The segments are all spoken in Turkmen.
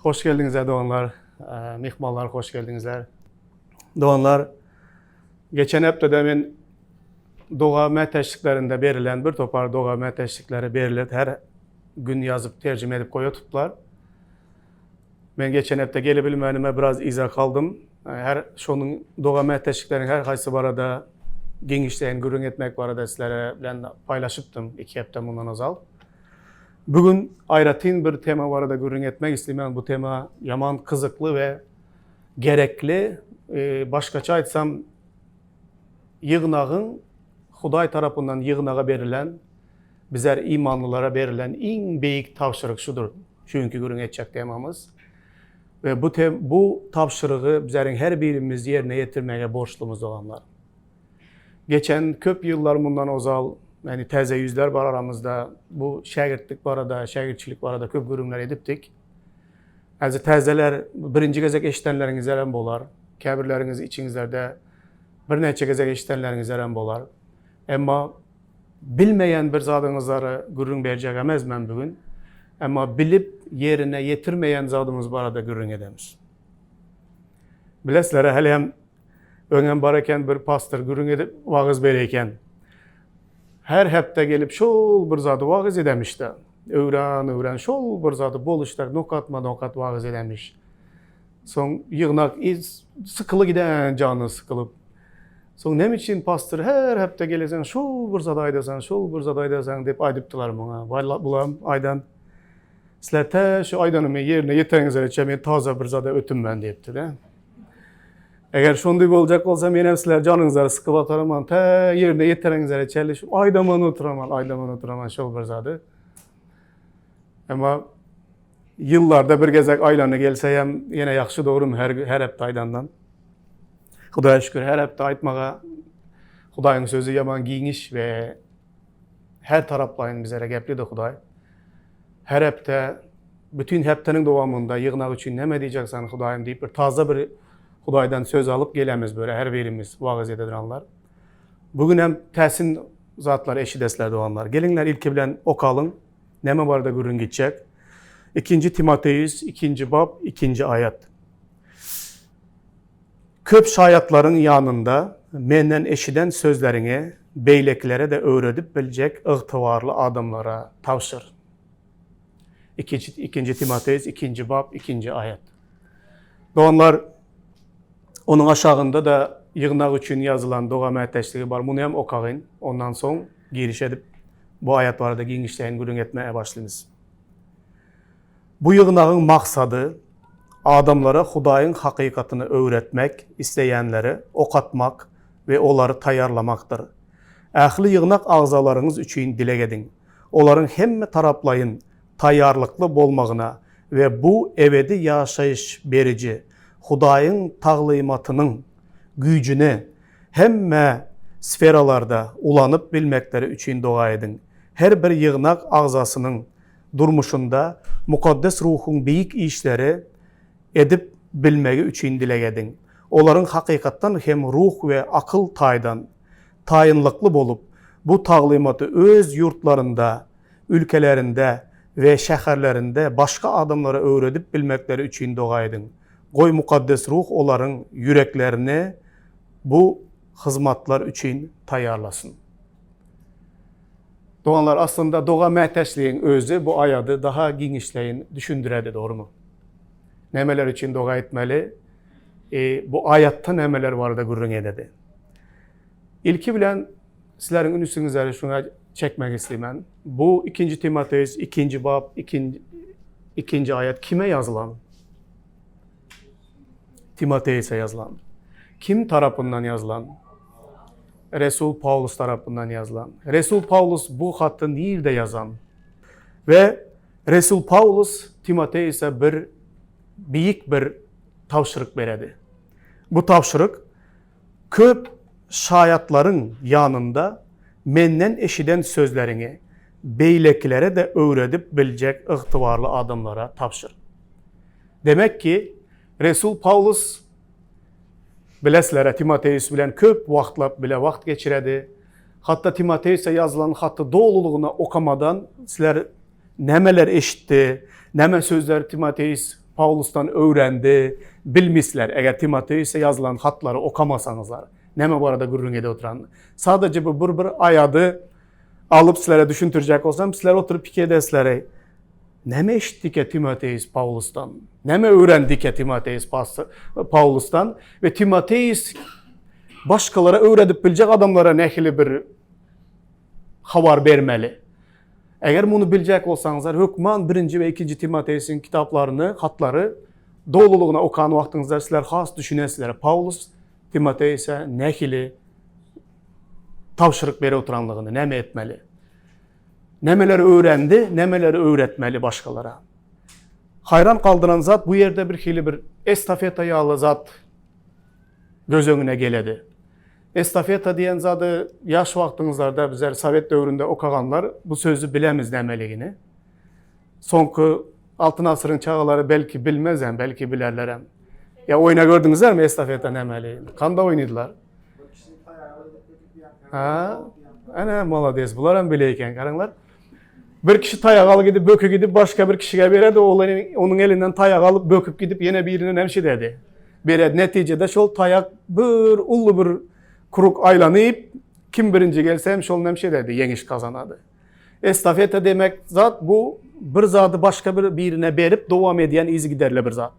Hoş geldiňizler doganlar, myhmanlar hoş geldiňizler. Doganlar, geçen hepdede men doga mätäçliklerinde berilen bir topar doga mätäçlikleri berilip her gün ýazyp terjime edip goýatyplar. Men geçen hepde gelebilmänime biraz yza kaldym. Her şonuň doga mätäçlikleriň her haýsy barada giňişleýin gürrüň etmek barada sizlere bilen paýlaşypdym iki hepde mundan ozal. Bu gün aýratyn bir tema barada gürrüň etmek isleýän. Bu tema ýaman gyzykly we gerekli. Başgaça aýtsam, ýygnagyň Hudaý tarapyndan ýygnaga berilen, bizler imanlylara berilen iň beýik tabşyryk şudur. Şu günki gürrüň etjek temamyz. We bu tem bu tabşyrygy bizleriň her birimiz ýerine ýetirmäge borçlumyz doganlar. Geçen köp ýyllar mundan ozal, ýagny täze ýüzler bar aramyzda, bu şägirtlik barada, şägirtçilik barada köp gürrüňler edipdik. Häzir täzeler birinji gezek eşidenleriňizler hem bolar. Käbirleriňiz içiňizlerde birnäçe gezek eşidenleriňizler hem bolar. Emma bilmeýän bir zadyňyzlary gürrüň berjek emes men bu gün. Emma bilip ýerine ýetirmeýän zadymyz barada gürrüň edemiz. Bilesizler, hali hem Öňem bar eken bir pastor gürrüň edip wagyz berer eken. Her hepde gelip şol bir zady wagyz edemiş-de. Öwran öwran şol bir zady boluşlar nokatma nokat wagyz edemiş. Soň ýygnak sykyly giden jany sykylyp. Soň näme üçin pastor her hepde geleseň şol bir zady aýdasaň, şol bir zady aýdasaň diýip aýdypdylar muňa. Bulam aýdan Sizler tä şu aýdanymy ýerine ýetireňizçe men taze bir zada ötünmen diýipdi-de. Eger şonday boljak bolsa men hem sizler janyňyzlary sykyp ataraman tä ýerine ýetireňizlere çenli şu aýdaman oturaman, aýdaman oturaman şol bir zady. Emma ýyllarda bir gezek aýlany gelse hem ýene ýagşy dogrum her her hepde aýdandan. Hudaýa şükür her hepde aýtmaga Hudaýyň sözi ýaman giňiş we her taraplaýyn bizlere geplidi Hudaý. Her hepde bütin hepdeniň dowamynda ýygnak üçin näme diýjeksen Hudaýym diýip bir taze bir Hudaýdan söz alyp gelemiz böyle her birimiz wagyz edediränler. Bu gün hem täsin zatlar eşidesler doganlar. Geliňler ilki bilen okalyň. Näme barada gürrüň gitjek? Ikinji Timoteus, ikinji bap, ikinji aýat. Köp şaýatlaryň ýanynda menden eşiden sözleriňi beýlekilere-de öwredip biljek ygtybarly adamlara tabşyr. Ikinji Timoteus, ikinji bap, ikinji aýat. Doganlar, onuň aşagynda-da ýygnak üçin ýazylan doga mätäçligi bar. Muny hem okagyn. Ondan soň giriş edip, bu aýat barada giňişleýin gürrüň etmäge başlymyz. Bu ýygnagyň maksady, adamlara Hudaýyň hakykatyny öwretmek isleýänleri okatmak we olary taýýarlamakdyr. Ähli ýygnak agzalaryňyz üçin dileg ediň. Olaryň hemme taraplaýyn taýýarlykly bolmagyna we bu ebedi ýaşaýyş beriji Hudaýyň taglymatynyň güýjüni hemme sferalarda ulanyp bilmekleri üçin doga ediň. Her bir ýygnak agzasynyň durmuşynda Mukaddes Ruhuň beýik işleri edip bilmegi üçin dileg ediň. Olaryň hakykatdan hem ruh we akyl taýdan taýynlykly bolup, bu taglymaty öz ýurtlarynda, ülkelerinde we şäherlerinde başga adamlara öwredip bilmekleri üçin doga ediň. Goý Mukaddes Ruh olaryň ýüreklerini bu hyzmatlar üçin taýýarlasyn. Doganlar, aslynda doga mätäçligiň özi bu aýady daha giňişleýin düşündiredi, dogrumy? Nämeler üçin doga etmeli? E, bu aýatda nämeler barada gürrüň ededi? Ilki bilen sizleriň ünsüňizleri şuňa çekmek isleýän. Bu 2-nji Timoteus 2-nji bap 2-nji 2-nji aýat kime ýazylan? Timoteuse ýazylan. Kim tarapyndan ýazylan? Resul Pawlus tarapyndan ýazylan. Resul Pawlus bu haty nirde ýazan? We Resul Pawlus Timoteuse bir beýik bir tabşyryk beredi. Bu tabşyryk köp şaýatlaryň ýanynda menden eşiden sözleriňi beýlekilere-de öwredip biljek ygtybarly adamlara tabşyr. Demek ki, Resul Pawlus bilesizler, Timoteus bilen köp wagtlap bile wagt geçiredi. Hatda Timoteusa ýazylan haty dolulygyna okamadan sizler nämeler eşitdi, näme sözler Timoteus. Pawlusdan öwrendi bilmisler, eger Timoteuse ýazylan hatlary okamasaňyzlar, näme barada gürrüň edip oturanyny. Sadaje bu bir bir aýady alyp sizlere düşündirjek bolsam, sizler oturyp pikir edersizler, näme eşitdike Timoteus Pawlusdan? Näme öwrendike Timoteus Pawlusdan? We Timoteus başgalara öwredip biljek adamlara nähili bir habar bermeli? Eger muny biljek bolsaňyzlar, hökman birinji we ikinji Timoteusyň kitaplaryny, hatlary dolulygyna okan wagtyňyzda sizler has düşünersizler. Pawlus Timoteusa nähili tabşyryk berip oturanlygyny, näme etmeli? Nämeleri öwrendi, nämeleri öwretmeli başgalara? Haýran galdyran zat bu ýerde bir hili bir estafeta ýaly zat göz öňüne geledi. Estafeta diýen zady ýaş wagtyňyzlarda bizler sowet döwründe okaganlar bu sözi bilemiz nämeligini. Soňky Altyn asyryň çagalary belki bilmezem, belki bilerlerem. Ýa oýna gördüňizlermi estafeta nämeligini? Kanda oýnadylar? Ha, ana molades, bular hem bile eken, garaňlar. Bir kişi taýak alyp gidip, böküp gidip başga bir kişige beredi, ol onuň elinden taýak alyp böküp gidip ýene birine näme şededi. Beredi. Netijede şol taýak bir uly bir krug aýlanyp, kim birinji gelse hem şol näme şededi, ýeňiş gazanady. Estafeta demek zat bu bir zady başga bir birine berip dowam edýän yzygiderli bir zat.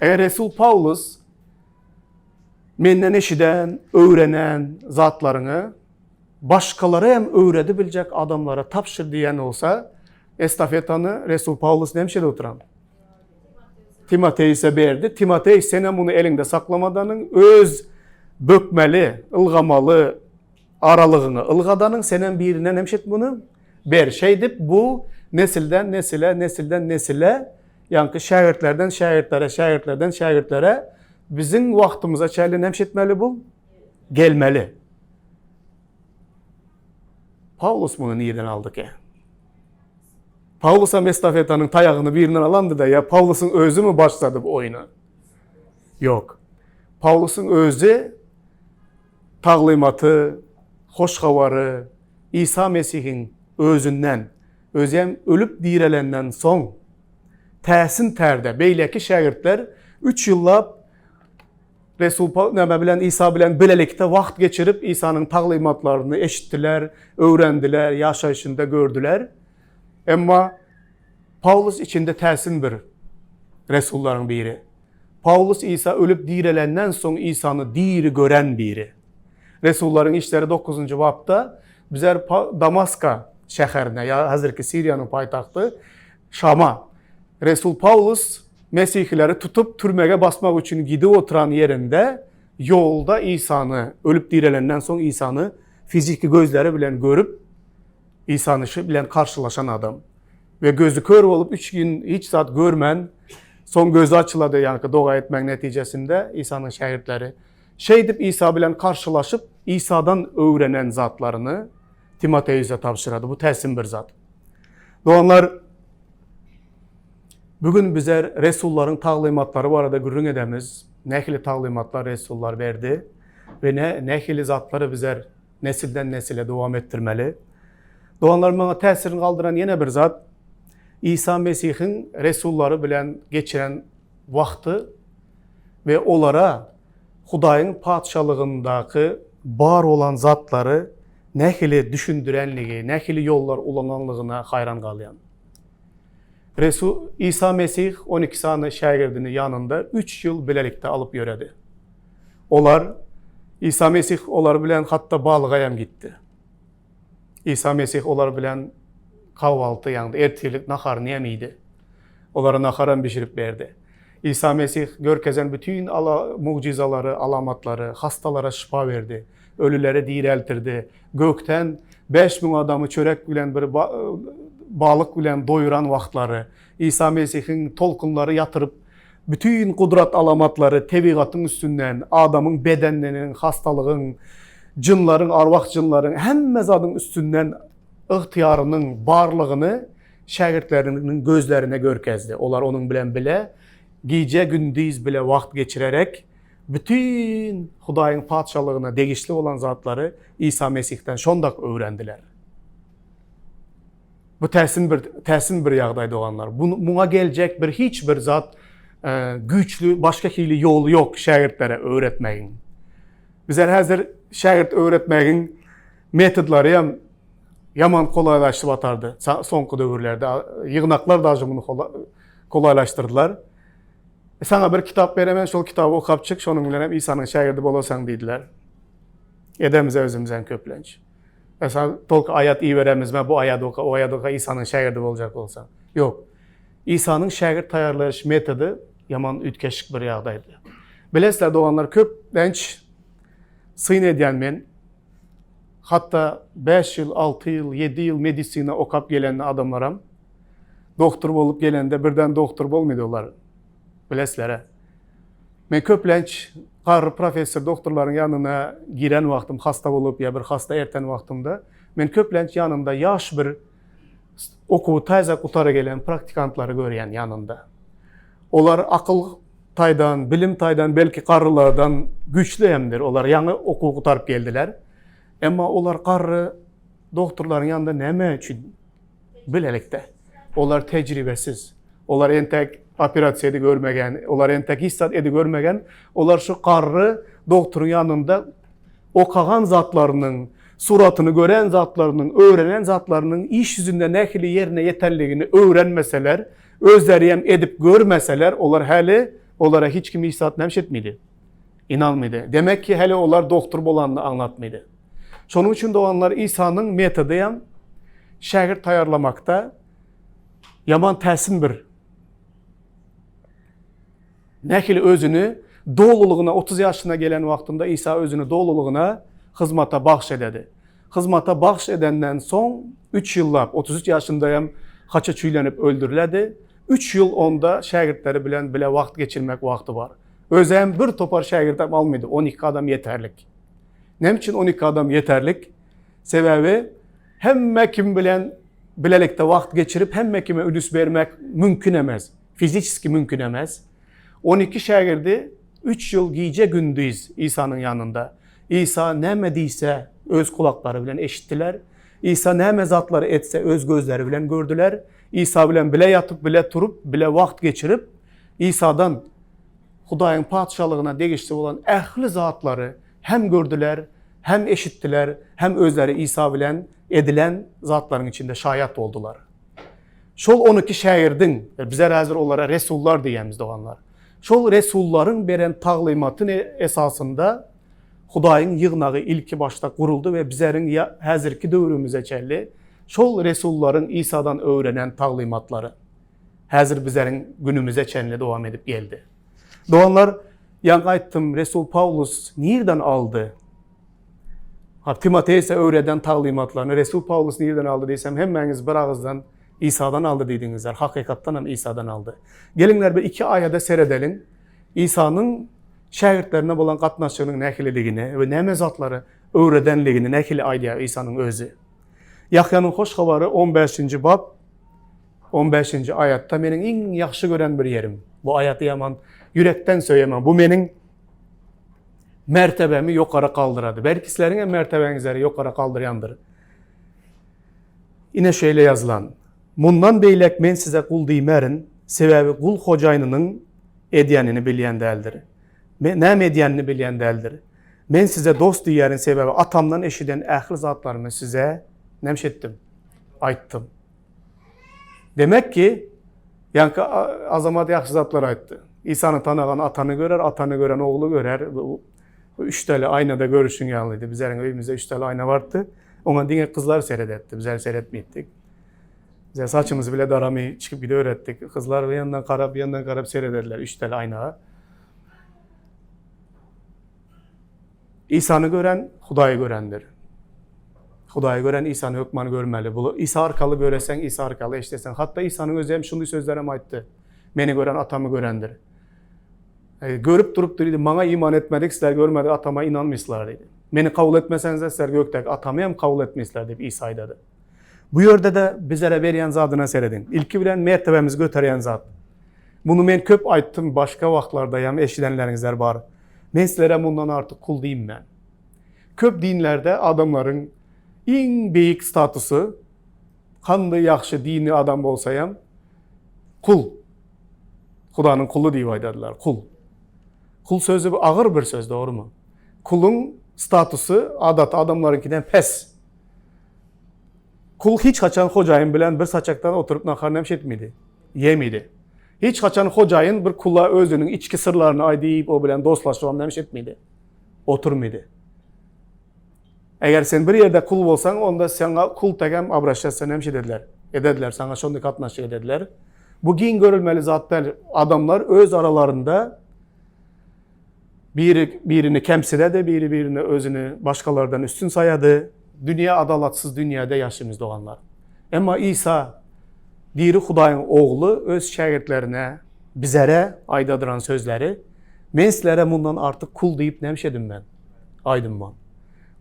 Eger Resul Pawlus menden eşiden, öwrenen zatlaryňy başgalara hem öwredibiljek adamlara tabşyr diýen bolsa, estafetany Resul Pawlus näme şeýle oturan? Timoteuse berdi. Timotey sen hem muny eliňde saklamadanyň öz bökmeli, ylgamaly aralygyňy ylgadanyň sen hem birinden hem şet muny ber. Şeýdip bu nesilden nesile, nesilden nesile, ýaňky şägirtlerden şägirtlere, şägirtlerden şägirtlere biziň wagtymyza çenli näme etmeli bu? Gelmeli. Pawlus muny nirden aldyky? Pawlus hem estafetanyň taýagyny birinden alandy-da, ýa Pawlusyň özümi başlady bu oýna? Ýok. Pawlusyň özi taglymaty, hoş habary Isa Mesihiň özünden, özi hem ölüp direlenden soň täsin tärde beýleki şägirtler 3 ýyllap Resul näme bilen Isa bilen bilelikde wagt geçirip Isanyň taglymatlaryny eşitdiler, öwrendiler, ýaşaýşynda gördüler. Emma Pawlus içinde täsin bir resullaryň biri. Pawlus Isa ölüp direlenden soň Isany diri gören biri. Resullaryň işleri 9-njy bapda bizler Damaska şäherine ýa häzirki Siriýanyň paýtagty Şama Resul Pawlus mesihileri tutup türmege basmak üçin gidip oturan ýerinde ýolda Isany ölüp direlenden soň Isany fiziki gözleri bilen görüp Isany şu bilen karşylaşan adam. We gözi kör bolup üç gün hiç zat görmän soň gözi açylady ýaňky doga etmegiň netijesinde Isanyň şägirtleri. Şeýdip Isa bilen karşylaşyp Isadan öwrenen zatlaryny Timoteuse tabşyrady. Bu täsin bir zat. Doganlar bugün bize resullaryň taglymatlary barada gürrüň edemiz. Nähili taglymatlar resullar berdi we ne nähili zatlary bize nesilden nesile dowam etdirmeli. Doganlar maňa täsirini galdyran ýene bir zat Isa Mesihiň resullary bilen geçiren wagty we olara Hudaýyň patyşalygyndaky bar bolan zatlary nähili düşündirenligi, nähili ýollar ulananlygyna haýran galýan. Resul Isa Mesih 12 sany şägirdini ýanynda üç ýyl bilelikde alyp ýöredi. Olar Isa Mesih olar bilen hatda balyga hem gitdi. Isa Mesih olar bilen kahwalty, ýagny ertirlik naharyny hem iýdi. Olara nahar hem bişirip berdi. Isa Mesih görkezen bütin ala mugjyzalary, alamatlary, hastalara şypa berdi, ölüleri direltirdi. Gökden 5000 adamy çörek bilen bir balyk bilen doýuran wagtlary, Isa Mesihiň tolkunlary ýatyryp, bütin gudrat alamatlary tebigatyň üstünden, adamyň bedeniniň, hastalygyň, jynlaryň, arwah jynlaryň, hemme zadyň üstünden ygtyýarynyň barlygyny şägirtleriniň gözlerine görkezdi. Olar onuň bilen bile gije-gündiz bile wagt geçirerek, bütin Hudaýyň Patyşalygyna degişli bolan zatlary Isa Mesihden şondak öwrendiler. Bu täsin bir täsin bir ýagdaý doganlar. Bu muňa geljek bir hiç bir zat e, güýçli başga hili ýoly ýok şägirtlere öwretmegiň. Bizler häzir şägirt öwretmegiň metodlary hem ýaman kolaýlaşyp atardy. Soňky döwürlerde ýygnaklar daže muny kolaýlaşdyrdylar. E, saňa bir kitap beremen, şol kitaby okap çyk, şonuň bilen hem Isanyň şägirdi bolasaň diýdiler. Edemize özümizden köplenç. Mesela tolk aýat iberemizme, bu aýat oka, o aýat oka Isanyň şägirdi boljak bolsaň. Ýok. Isanyň şägirt taýýarlaýyş metody ýaman üýtgeşik bir ýagdaýdy. Bilesizler doganlar köplenç syn edýän men hatda 5 ýyl, 6 ýyl, 7 ýyl medisina okap gelen adamlaram doktor bolup gelende birden doktor bolmaýdy olar. Bilesizler. Men köplenç garry professor doktorlaryň ýanyna giren wagtym hasta bolup ýa bir hasta erten wagtymda men köplenç ýanynda ýaş bir okuwy täze gutara gelen praktikantlary görýän ýanynda. Olar akyl taýdan, bilim taýdan belki garrylardan güýçli hemdir. Olar ýaňy okuwy gutaryp geldiler. Emma olar garry doktorlaryň ýanynda näme üçin bilelikde? Olar tejribesiz. Olar entek operasiýa edip görmegen, olar entek hiç zat edip görmegen. Olar şu garry doktoryň ýanynda okagan zatlarynyň, suratyny gören zatlarynyň, öwrenen zatlarynyň iş ýüzünde nähili ýerine ýetenligini öwrenmeseler, özleri hem edip görmeseler, olar häli olara hiç kim hiç zat näme etmedi? Inanmady. Demek ki, häli olar doktor bolanyny aňlatmady. Şonuň üçin doganlar Isanyň metody hem şägirt taýýarlamakda ýaman täsin bir nähili özüni dolulygyna 30 ýaşyna gelen wagtynda Isa özüni dolulygyna hyzmata bagş ededi. Hyzmata bagş edenden soň 3 ýyllap 33 ýaşynda hem haça çüýlenip öldüriledi. 3 ýyl onda şägirtleri bilen bile wagt geçirmek wagty bar. Özi hem bir topar şägirt hem almady. 12 adam ýeterlik. Näme üçin 12 adam ýeterlik? Sebäbi hemme kim bilen bilelikde wagt geçirip hemme kime ünüs bermek mümkin emez. Fiziçeski mümkin emez. 12 şägirdi 3 ýyl gije gündiz Isanyň ýanynda. Isa näme diýse öz kulaklary bilen eşitdiler. Isa näme zatlary etse öz gözleri bilen gördüler. Isa bilen bile ýatyp, bile turup, bile wagt geçirip, Isadan Hudaýyň Patyşalygyna degişli bolan ähli zatlary hem gördüler, hem eşitdiler, hem özleri Isa bilen edilen zatlaryň içinde şaýat boldular. Şol 12 şägirdiň, bizler häzir olara resullar diýýämiz doganlar. Şol resullaryň beren taglymatyny esasynda Hudaýyň ýygnagy ilki başda guruldy we bizleriň häzirki döwrümize çenli şol resullaryň Isadan öwrenen taglymatlary häzir bizleriň günümize çenli dowam edip geldi. Doganlar, ýaňky aýtdym, Resul Pawlus nirden aldy? Ha, Timoteýse öwreden taglymatlaryny Resul Pawlus nirden aldy diýsem, hemmäňiz bir agyzdan Isadan aldy diýdiňizler. Hakykatdan hem Isadan aldy. Geliňler bir iki aýada seredeliň. Isanyň şägirtlerine bolan gatnaşygynyň nähililigini we näme zatlary öwredenligini nähili aýdýar Isanyň özi. Ýahýanyň hoş habary 15-nji bap 15-nji aýatda meniň iň ýagşy gören bir ýerim. Bu aýaty ýaman ýürekden söýemän. Bu meniň mertebemi ýokary galdyrady. Belki sizleriň hem mertebeňizleri ýokary galdyrýandyr. Ine şeýle ýazylan. Mundan beýläk men size gul diýmerin, sebäbi gul hojaýynynyň edýänini bilýän däldir. Näme edýänini bilýän däldir. Men size dost diýýärin, sebäbi atamdan eşiden ähli zatlarymy size näme etdim? Aýtdym. Demek ki, ýaňky Azamat ýagşy zatlar aýtdy. Isany tanagan atany görer, atany gören ogly görer. Bu üç tele aýnada görüşiň ýalydy. Bizleriň öýümizde üç tele aýna bardy. Oňa diňe gyzlar seredetdi, bizler seretmeýdik. Bizler saçymyzy bile daramy çykyp gidiberetdik. Gyzlar bir ýandan garap, bir ýandan garap serederdiler üç tele aýna. Isany gören Hudaýy görendir. Hudaýy gören Isany hökman görmeli. Bu Isa arkaly göreseň, Isa arkaly eşdeseň. Hatda Isanyň özi hem şunday sözler hem aýtdy. Meni gören Atamy görendir. E, görüp durup diýdi, maňa iman etmedik, sizler görmedik Atama inanmyşlar diýdi. Meni kabul etmeseňiz, sizler gökdäki Atamy hem kabul etmeýsizler diýip Isa aýdady. Bu ýerde-de bizlere berýän zadyna serediň. Ilki bilen mertebemizi göterýän zat. Muny men köp aýtdym, başga wagtlarda hem eşidenleriňizler bar. Men sizlere mundan artyk kul diýmän. Köp dinlerde adamlaryň iň beýik statusy. Kandy ýagşy dini adam bolsa hem kul. Hudanyň kuly diýip aýdadylar, kul. Kul sözi agyr bir söz, dogrumy? Kuluň statusy adaty adamlaryňkydan pes. Kul hiç haçan hojaýyn bilen bir saçakdan oturyp nahar näme etmedi? Ýemedi. Hiç haçan hojaýyn bir kula özüniň içki syrlaryny aýdyp, o bilen dostlaşybam näme etmedi? Oturmady. Eger sen bir ýerde kul bolsaň, onda saňa kul tegem obraşýatsa näme edediler? Edediler, saňa şonda gatnaşyk edediler. Bu giň görülmeli zat däl. Adamlar öz aralarynda biri birini kemsidedi, biri birini özüni başgalardan üstün saýady. Dünýä adalatsyz dünýäde ýaşaýmyz doganlar. Emma Isa diri Hudaýyň ogly öz şägirtlerine bizere aýdadyran sözleri Men sizlere mundan artyk kul diýip näme edim men? Aýdym man.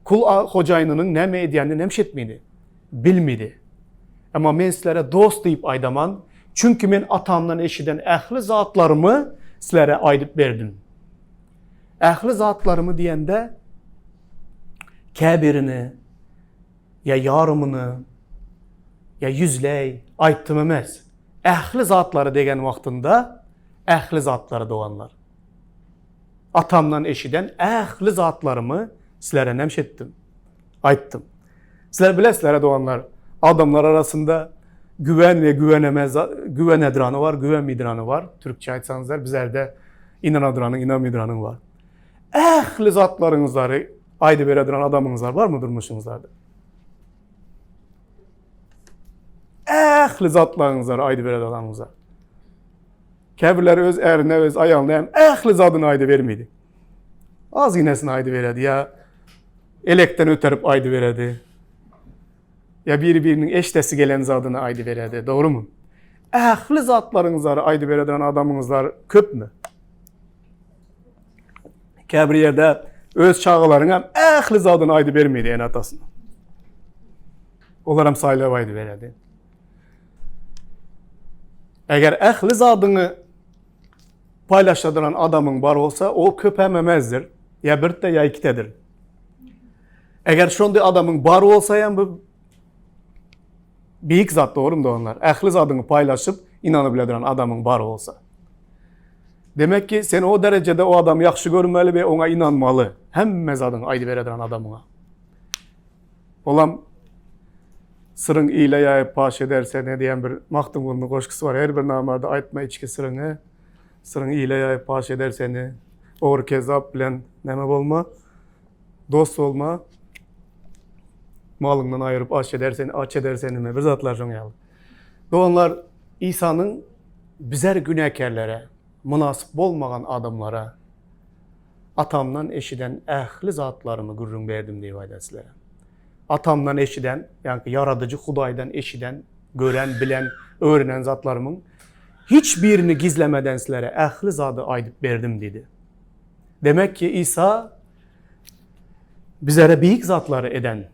Kul hojaýynynyň näme edýänini näme etmedi? Bilmedi. Emma men sizlere dost diýip aýdaman, çünki men atamdan eşiden ähli zatlarymy sizlere aýdyp berdim. Ähli zatlarymy diýende käbirini ýa ýarymyny ýa ýüzleý aýtdym emes. Ähli zatlary degen wagtynda ähli zatlary doganlar. Atamdan eşiden ähli zatlarymy sizlere näme etdim? Aýtdym. Sizler bilesizler doganlar, adamlar arasynda güwen we güwenemez güwenedrany bar, güwenmidrany bar. Türkçe aýtsaňyzlar bizlerde inanadranyň, inanmydranyň bar. Ähli zatlaryňyzlary aýdyp beredran adamyňyzlar barmy durmuşyňyzlarda? Ähli zatlaryňyzlary aýdyp bereden adamyňyzlar. Käbirleri öz ärine, öz aýalyna hem ähli zadyny aýdyp bermedi. Az inesini aýdyp beredi ýa elekden öterip aýdyp beredi. Ýa biri-biriniň eşdesi gelen zadyny aýdyp beredi. Dogrumy? Ähli zatlaryňyzlary aýdyp bereden adamyňyzlar köpmi? Käbir ýerde öz çagalaryň hem ähli zadyny aýdyp bermedi ene-atasyna. Olar hem saýlap aýdyp beredi. Eger ähli zadyňy paýlaşdyran adamyň bar bolsa, o köp hem emesdir. Ýa birde ýa ikitedir. Eger şonday adamyň bar bolsa hem bu beýik zat dogrumy doganlar? Ähli zadyňy paýlaşyp, inanyp bilen adamyň bar bolsa. Demek ki sen o derejede o adamy ýagşy görmeli we oňa inanmaly. Hemme zadyňy aýdyp bereden adamyňa. Olam syryň ile ýaýyp paş ederse ne diýen bir Magtymgulynyň goşgusy bar. Her bir namarda aýtma içki syryňy. Syryň ile ýaýyp paş eder seni. Ogry kezzap bilen näme bolma? Dost bolma. Malyňdan aýryp aç eder seni, aç eder seni. Bir zatlar şoň ýaly. Doganlar Isanyň bizer günäkärlere, mynasyp bolmagan adamlara Atamdan eşiden ähli zatlarymy gürrüň berdim diýip aýdar sizlere. Atamdan eşiden, ýagny ýaradyjy Hudaýdan eşiden, gören, bilen, öwrenen zatlarymyň hiç birini gizlemeden sizlere ähli zady aýdyp berdim diýdi. Demek ki Isa bizlere beýik zatlary eden.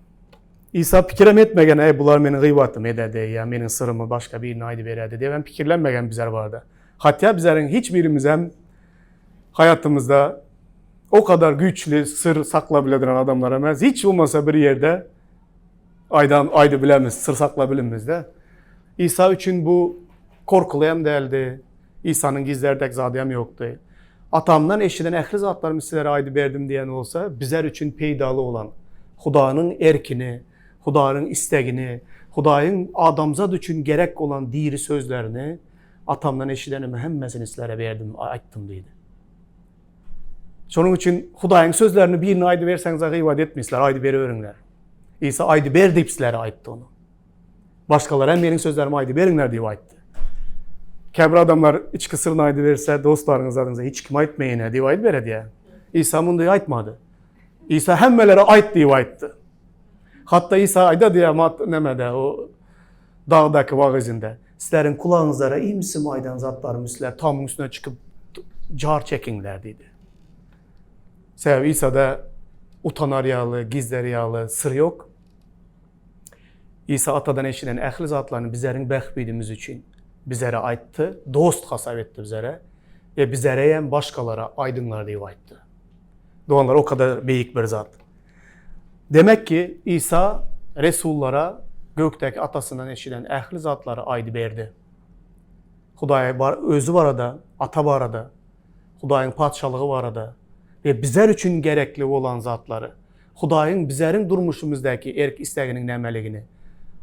Isa pikirem etmegen, ey bular meniň gybatymy ededi ýa meniň syrymy başga birine aýdyp beredi diýip hem pikirlenmegen bizler barada. Hatda bizleriň hiç birimiz hem hayatymyzda o kadar güýçli syr saklabilediren adamlar emes. Hiç bolmasa bir ýerde aýdan aýdy bilemiz, syr saklabilimizde. Isa üçin bu korkuly hem däldi. Isanyň gizlerdek zady hem ýokdy. Atamdan eşiden ähli zatlarymy sizlere aýdyp berdim diýen bolsa, bizler üçin peýdaly bolan Hudaýyň erkini, Hudaýyň istegini, Hudaýyň adamzat üçin gerek bolan diri sözlerini Atamdan eşidenimi hemmesini sizlere berdim, aýtdym diýdi. Şonuň üçin Hudaýyň sözlerini birine aýdyp berseňiz gybat etmeýsizler, aýdyp beriberiňler. Isa aýdyp ber diýip sizlere aýtdy ony. Başgalara hem meniň sözlerimi aýdyp beriňler diýip aýtdy. Käbir adamlar içki syryny aýdyp berse, dostlaryňyz zadyňyza hiç kim aýtmaýyn diýip aýdyp beredi. Isa munday aýtmady. Isa hemmelere aýt diýip aýtdy. Hatda Isa aýda diýär, mat nämede o dagdaky wagyzynda. Sizleriň kulagyňyzlara imsim aýdan zatlarymy sizler tamyň üstüne çykyp jar çekiňler diýdi. Sebäbi Isada utanar ýaly, gizler ýaly syr ýok. Isa atadan eşiden ähli zatlaryny bizleriň bähbidimiz üçin bizlere aýtdy, dost hasap etdi bizlere we bizlere hem başgalara aýdyňlar diýip aýtdy. Doganlar o kadar beýik bir zat. Demek ki Isa resullara. Gökdäki Atasyndan eşiden ähli zatlary aýdyberdi. Hudaý Özi barada, Ata barada, Hudaýyň Patyşalygy barada we bizler üçin gerekli bolan zatlary, Hudaýyň bizleriň durmuşymyzdaky erk-isleginiň nämeligini,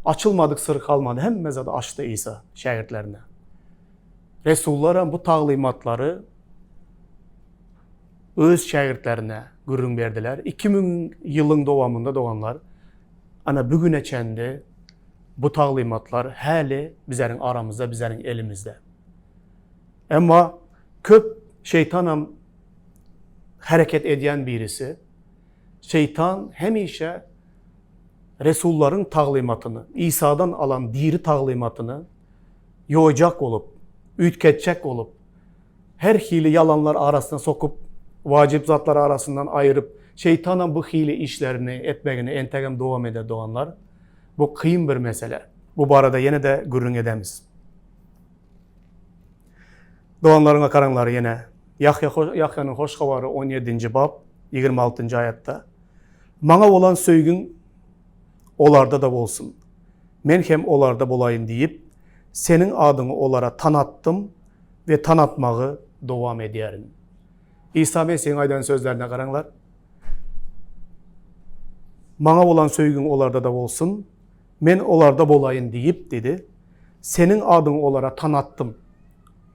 açylmadyk syr galmady, hemme zady açdy Isa şägirtlerine. Resullaram bu taglymatlary öz şägirtlerine gürrüň berdiler. 2000 ýylyň dowamynda doganlar, ana bu güne çenli bu taglymatlar häli bizleriň aramyzda, bizleriň elimizde. Emma köp şeýtanam hereket edýän birisi. Şeýtan hemişe resullaryň taglymatyny, Isadan alan diri taglymatyny ýoýjak bolup, üýtgetjek bolup, her hili ýalanlar arasyna sokup, wajyp zatlary arasyndan aýyryp, şeýtanam bu hili işlerini etmegini entegem dowam eder doganlar. Bu kyn bir mesele. Bu barada ýene-de gürrüň edemiz. Doganlaryňa garaňlar ýene. Ýahýa Ýahýanyň hoş habary 17-nji bap 26-njy aýatda. Maňa bolan söýgiň olarda-da bolsun. Men hem olarda bolaýyn diýip, seniň adyňy olara tanatdym we tanatmagy dowam edýärin. Isa Mesihiň aýdan sözlerine garaňlar. Maňa bolan söýgiň olarda-da bolsun. Men olarda bolaýyn diýip, diýdi, Seniň adyňy olara tanatdym.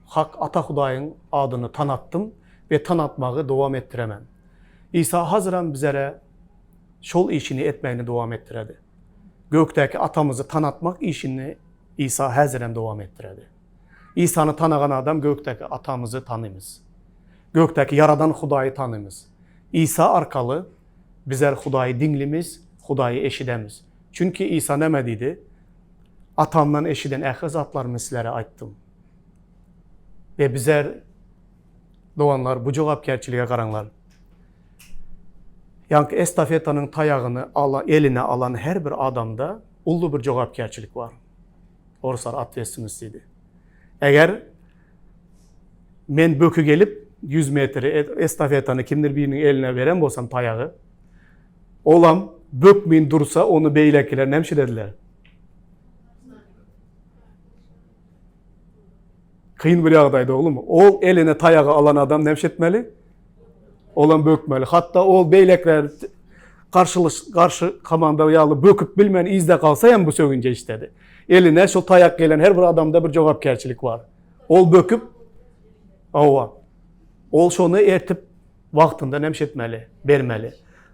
Hak Ata Hudaýyň adyny tanatdym we tanatmagy dowam etdiremen. Isa hazyram bizere şol işini etmegini dowam etdiredi. Gökdäki Atamyzy tanatmak işini Isa häzirem dowam etdiredi. Isany tanagan adam gökdäki Atamyzy tanymyz. Gökdäki Ýaradan Hudaýy tanymyz. Isa arkaly Bizler Hudaýy diňlimiz, Hudaýy eşidemiz. Çünki Isa näme diýdi? Atamdan eşiden ähli zatlarymy sizlere aýtdym. We bizler, doganlar, bu jogapkärçilige garaňlar. Ýaňky estafetanyň taýagyny ala, eline alan her bir adamda uly bir jogapkärçilik bar. Orslar otvetstvennost diýdi. Eger Men böki gelip 100 metri estafetany kimdir biriniň eline beren bolsam taýagy, olam bökmin dursa ony beýlekiler näme ediler? Kyn bir ýagdaýda oglum. Ol eline taýagy alan adam näme etmeli? Olam bökmeli. Hatda ol beýlekiler garşylyş garşy komanda ýaly böküp bilmän izde galsa hem bu sögünje işledi. Eline şol taýak gelen her bir adamda bir jogapkärçilik bar. Ol böküp, hawa, ol şony ertip wagtynda näme etmeli, bermeli.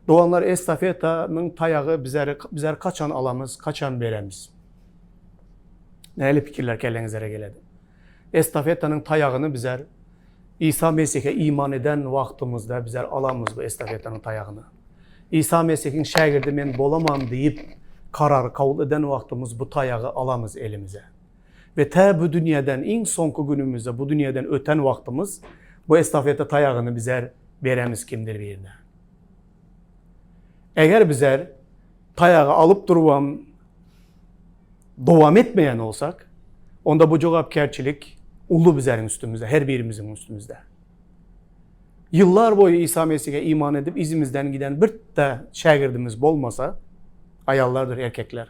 Doganlar estafetanyň taýagy bizleri bizler kaçan alamyz, kaçan beremiz? Näli pikirler kelleňizlere geledi? Estafetanyň taýagyny bizler Isa Mesihe iman eden wagtymyzda bizler alamyz bu estafetanyň taýagyny. Isa Mesihiň şägirdi men bolaman diýip karar kabul eden wagtymyz bu taýagy alamyz elimize. We tä bu dünýeden iň soňky günümizde bu dünýeden öten wagtymyz bu estafeta taýagyny bizer beremiz kimdir birine. Eger bizer taýagy alyp durubam dowam etmeýän bolsak, onda bu jogapkärçilik uly bizeriň üstümizde, her birimiziň üstümizde. Ýyllar boýy Isa Mesihe iman edip izimizden giden bir-de şägirdimiz bolmasa, aýallardyr erkekler.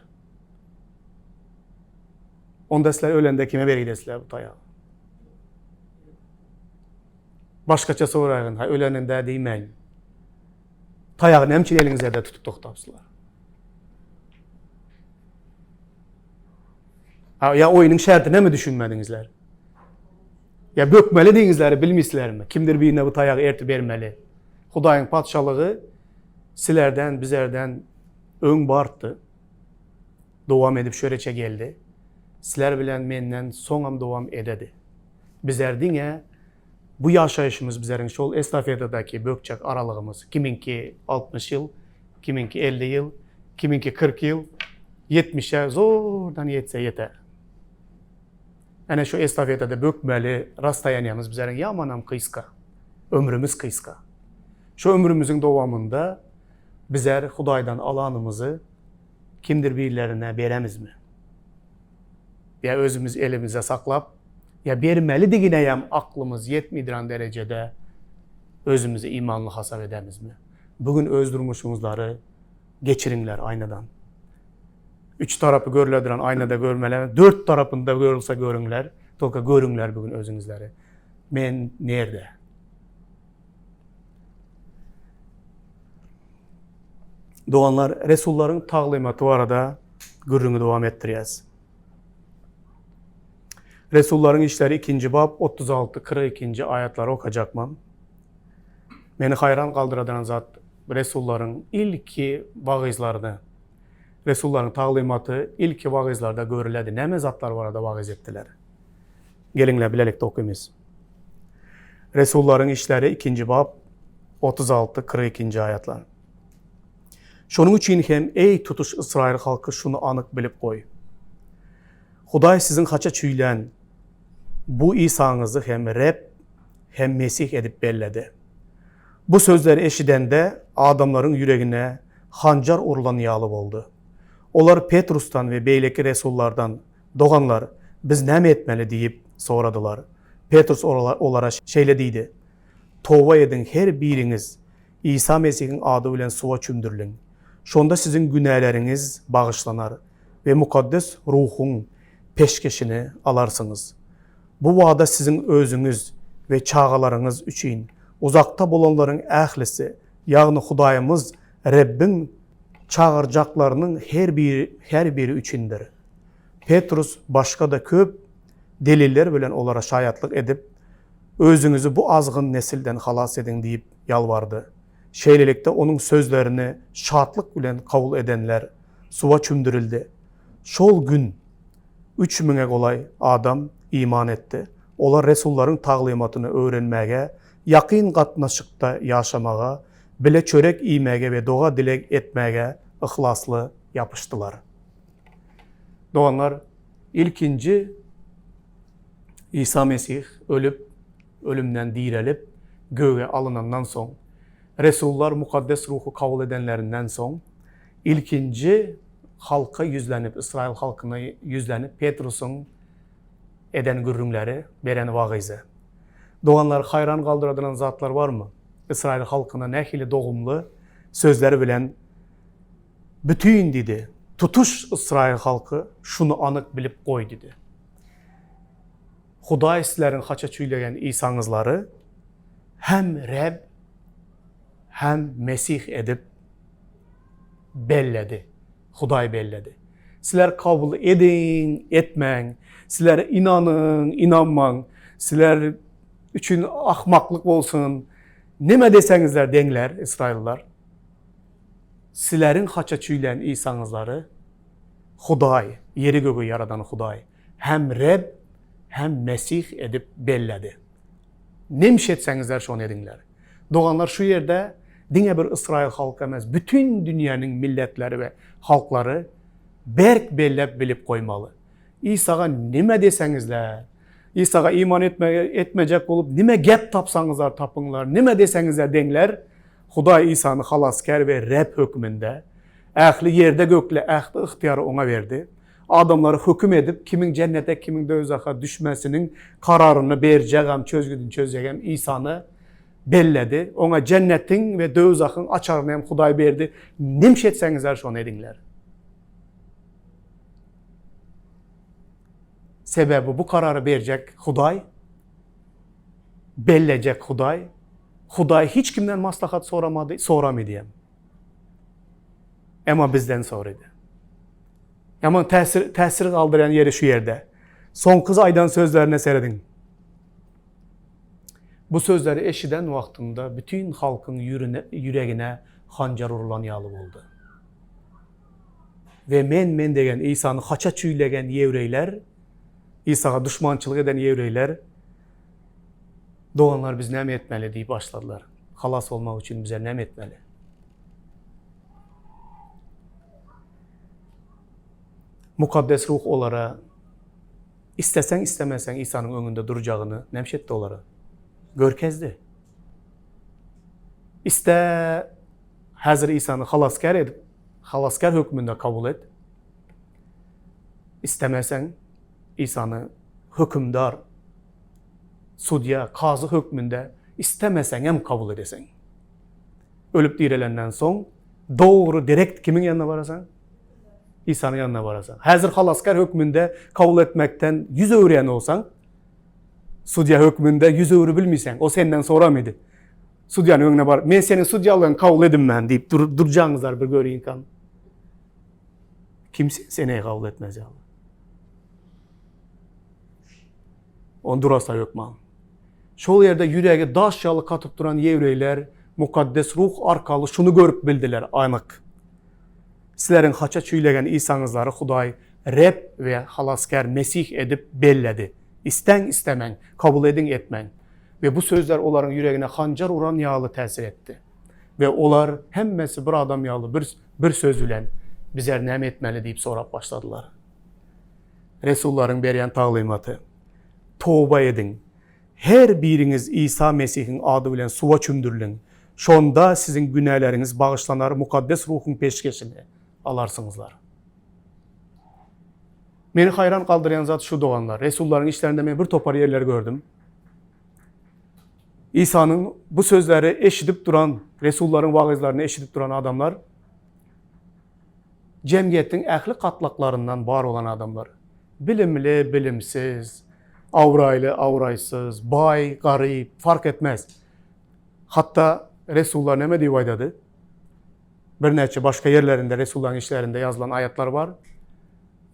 Onda sizler ölende kime bergidesizler bu taýagy? Başgaça soraýyn, ha öleninde diýmäýin. Taýagy näme üçin eliňizde tutup togtapsyzlar? Ha, ýa oýnuň şertine mi düşünmediňizler? Ýa bökmeli diýiňizleri bilmeýsizlermi? Kimdir birine bu taýagy ertip bermeli. Hudaýyň patyşalygy sizlerden, bizlerden öň bardy. Dowam edip şöreçe geldi. Sizler bilen menden soňam dowam ededi. Bizler diňe bu ýaşaýşymyz bizleriň şol estafetadaky bökjek aralygymyz. Kimiňki 60 ýyl, kimiňki 50 ýyl, kimiňki 40 ýyl, 70-e zordan ýetse ýeter. Ene şu estafetada bökmeli rastoýaniýamyz bizleriň ýamanam gysga. Ömrümiz gysga. Şu ömrümiziň dowamynda bizler Hudaýdan alanymyzy kimdir birlerine beremizmi? Ýa özümiz elimizde saklap, ýa bermelidigineýem aklymyz ýetmidran derejede özümizi imanly hasap edemizmi? Bu gün öz durmuşyňyzlary geçiriňler aýnadan. Üç tarapy görülediren aýnada görmeli. Dört tarapynda görülse görüňler. Tolka görüňler bugün özüňizleri. Men nerde? Doganlar, Resullaryň taglymaty barada gürrüňi dowam etdirýäs. Resullaryň işleri 2-nji bap 36 42-nji aýatlary okajakman. Meni haýran galdyradyran zat Resullaryň ilki wagyzlaryny, Resullaryň taglymaty ilki wagyzlarda görüledi. Näme zatlar barada wagyz etdiler? Geliňler bilelikde okymyz. Resullaryň işleri 2-nji bap 36 42-nji aýatlar. Şonuň üçin hem, eý, tutuş ysraýyl halky şuny anyk bilip goý. Hudaý siziň haça çüýlän bu Isaňyzy hem Reb, hem Mesih edip belledi. Bu sözleri eşidende, adamlaryň ýüregine hanjar urlan ýaly boldy. Olar Petrusdan we beýleki resullardan, Doganlar, biz näme etmeli? diýip soradylar. Petrus olara şeýle diýdi, Toba ediň, her biriňiz Isa Mesihiň ady bilen suwa çümdüriliň. Şonda siziň günäleriňiz bagyşlanar we Mukaddes Ruhuň peşgeşini alarsyňyz. Bu wada siziň özüňiz we çagalaryňyz üçin, uzakda bolanlaryň ählisi, ýagny Hudaýymyz Rebbiň çagyrjaklarynyň her biri, her biri üçindir. Petrus başga-da köp deliller bilen olara şaýatlyk edip, Özüňizi bu azgyn nesilden halas ediň diýip ýalbardy. Şeýlelikde, onuň sözlerini şatlyk bilen kabul edenler suwa çümdürildi. Şol gün üç müňe golaý adam iman etdi. Olar resullaryň taglymatyny öwrenmäge, ýakyn gatnaşykda ýaşamaga, bile çörek iýmäge we doga-dileg etmäge yhlasly ýapyşdylar. Doganlar, ilkinji Isa Mesih ölüp, ölümden direlip, göge alynandan soň, resullar Mukaddes Ruhy kabul edenlerinden soň, ilkinji halka ýüzlenip, Ysraýyl halkyna ýüzlenip Petrusyň eden gürrüňleri, beren wagyzy. Doganlar, haýran galdyradylan zatlar barmy? Ysraýyl halkyna nähili dogumly sözler bilen Bütin diýdi, tutuş ysraýyl halky şuny anyk bilip goý diýdi. Hudaý sizleriň haça çüýlegen Isaňyzlary hem Reb, hem Mesih edip belledi. Hudaý belledi. Sizler kabul ediň, etmäň, sizler ynanyň, ynanmaň, sizler üçin ahmaklyk bolsun, neme deseňizler deňler, ysraýyllar. Sizleriň haça çüýlän Isaňyzlary Hudaý, ýeri-gögi ýaradan Hudaý, hem Reb, hem Mesih edip belledi. Nemş etseňizler şony ediňler. Doganlar şu ýerde diňe bir Ysraýyl halky emes, bütin dünýäniň milletleri we halklary berk belläp bilip goýmaly. Isaga nime deseňizler, Isaga iman etmejek bolup nime gep tapsaňyzlar tapyňlar, nime deseňizler deňler, Hudaý Isany Halasgär we Reb hökmünde, ähli ýerde-gökle ähli ygtyýary Oňa berdi. Adamlary höküm edip, kimiň jennete, kimiň dowzaha düşmesiniň kararyny berjegem, çözgüdini çözjegem Isany belledi. Oňa jennetiň we dowzahyň açaryny hem Hudaý berdi. Nemş etseňizler, şony ediňler. Sebäbi bu karary berjek Hudaý, bellejek Hudaý. Hudaý hiç kimden maslahat soramady, soramady hem. Emma bizden sorady. Ýaman täsir täsir galdyrýan ýeri şu ýerde. Soňky aýdan sözlerine serediň. Bu sözleri eşiden wagtynda bütin halkyň ýürüne, ýüregine hanjar urlan ýaly boldy. We men men degen Isany haça çüýlegen ýewreýler, Isaga duşmançylyk eden ýewreýler Doganlar biz näme etmeli diýip başladylar. Halas bolmak üçin bize näme etmeli? Mukaddes Ruh olara isteseň istemeseň Isanyň öňünde durjagyny näme etdi olara? Görkezdi. Iste häzir Isany halasgär edip, halasgär hökmünde kabul et. Istemeseň Isany hökümdar sudýa, kazy hökmünde istemeseňem kabul edeseň. Ölüp direlenden soň dogry direkt kimiň ýanyna barasaň? Isanyň ýanyna barasaň. Häzir halasgär hökmünde kabul etmekden ýüz öwürýän bolsaň, sudýa hökmünde ýüz öwrübilmeýseň, o senden soramady. Sudýanyň öňüne baryp, men seniň sudýalygyňy kabul edinmän diýip dur, durjaňyzlar bir görýinkäm. Kim seni kabul etmez ýaly? On durasa hökman. Şol ýerde ýüregi daş ýaly katyp duran ýewreýler Mukaddes Ruh arkaly şuny görüp bildiler anyk. Sizleriň haça çüýlegen Isaňyzlary Hudaý Reb we Halasgär Mesih edip belledi. Istäň istemäň, kabul ediň etmäň. We bu sözler olaryň ýüregine hanjar uran ýaly täsir etdi. We olar hemmesi bir adam ýaly bir bir söz bilen, Bizler näme etmeli diýip sorap başladylar. Resullaryň berýän taglymaty, Toba ediň! Her biriňiz Isa Mesihiň ady bilen suwa çümdüriliň. Şonda siziň günäleriňiz bagyşlanar, Mukaddes Ruhuň peşgeşini alarsyňyzlar. Meni haýran galdyrýan zat şu, doganlar, Resullaryň işlerinde men bir topar ýerleri gördüm. Isanyň bu sözleri eşidip duran, resullaryň wagyzlaryny eşidip duran adamlar jemgyýetiň ähli gatlaklaryndan bar bolan adamlar. Bilimli, bilimsiz, abraýly, abraýsyz, baý, garyp, fark etmez. Hatda resullar näme diýip aýdady? Birnäçe başga ýerlerinde resullaryň işlerinde ýazylan aýatlar bar.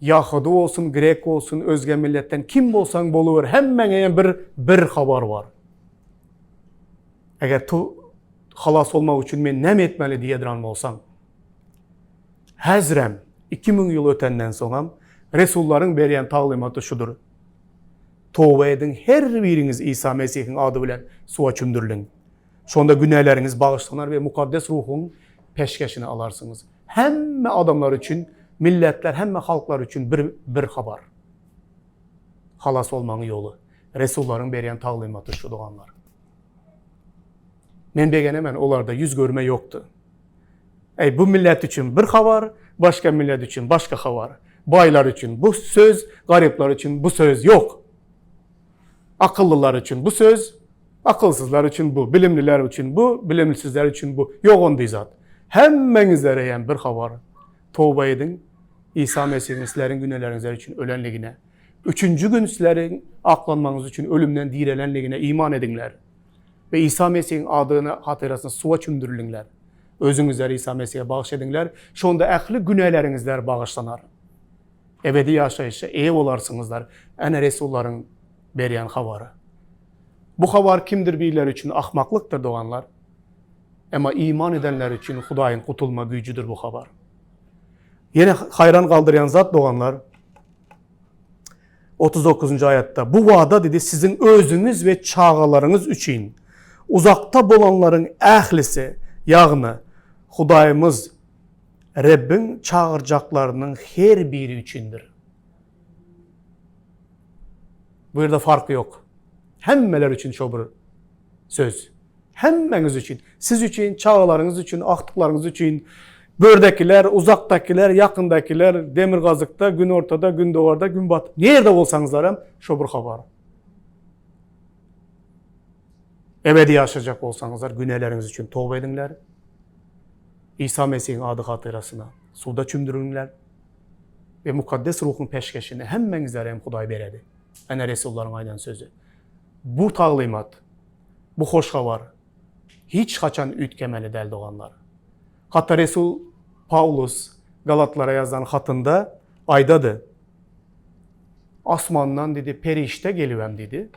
Ýahudy bolsun, grek bolsun, özge milletden kim bolsaň boluber, hemmäňe hem bir bir habar bar. Eger tu halas bolmak üçin men näme etmeli diýedran bolsaň, häzirem 2000 ýyl ötenden soňam resullaryň berýän taglymaty şudur. Toba ediň, her biriňiz Isa Mesihiň ady bilen suwa çümdüriliň. Şonda günäleriňiz bagyşlanar we Mukaddes Ruhuň peşgeşini alarsyňyz. Hemme adamlar üçin, milletler, hemme halklar üçin bir bir habar. Halas bolmagyň ýoly. Resullaryň berýän taglymaty şu doganlar. Men begenemen, olarda ýüz görme ýokdy. Eý, bu millet üçin bir habar, başga millet üçin başga habar. Baýlar üçin bu söz, garyplar üçin bu söz ýok. Akyllylar üçin bu söz, akylsyzlar üçin bu, bilimliler üçin bu, bilimsizler üçin bu. Ýok onday zat. Hemmeňizlere hem bir habar. Toba ediň, Isa Mesihiň sizleriň günäleriňizler üçin ölenligine, üçünji gün sizleriň aklanmagyňyz üçin ölümden direlenligine iman ediňler. We Isa Mesihiň adyny hatyrasyna suwa çümdüriliňler. Özüňizleri Isa Mesihe bagyş ediňler, şonda ähli günäleriňizler bagyşlanar. Ebedi ýaşaýşa eýe bolarsyňyzlar. Ene resullaryň berýän habary. Bu habar kimdir birleri üçin ahmaklykdyr, doganlar. Emma iman edenler üçin Hudaýyň gutulma güýjüdir bu habar. Ýene haýran galdyrýan zat doganlar, 39-njy aýatda, Bu wada diýdi, siziň özüňiz we çagalaryňyz üçin, uzakda bolanlaryň ählisi, ýagny Hudaýymyz Rebbiň çagyrjaklarynyň her biri üçindir. Bu ýerde fark ýok. Hemmeler üçin şo bir söz. Hemmäňiz üçin, siz üçin, çagalaryňyz üçin, agtyklaryňyz üçin, bördekiler, uzakdakiler, ýakyndakiler, demirgazykda, günortada, gündogarda, günbat, nirde bolsaňyzlar hem şo bir habar. Ebedi ýaşajak bolsaňyzlar, günäleriňiz üçin toba ediňler. Isa Mesihiň ady hatyrasyna suwda çümdüriliňler we Mukaddes Ruhuň peşgeşini hemmäňizlere hem Hudaý beredi. Ene resullaryň aýdan sözi. Bu taglymat, bu hoş habar hiç haçan üýtgemeli däl doganlar. Hatda resul Pawlus Galatlara ýazan hatynda aýdady. Asmandan diýdi, perişde gelibem diýdi.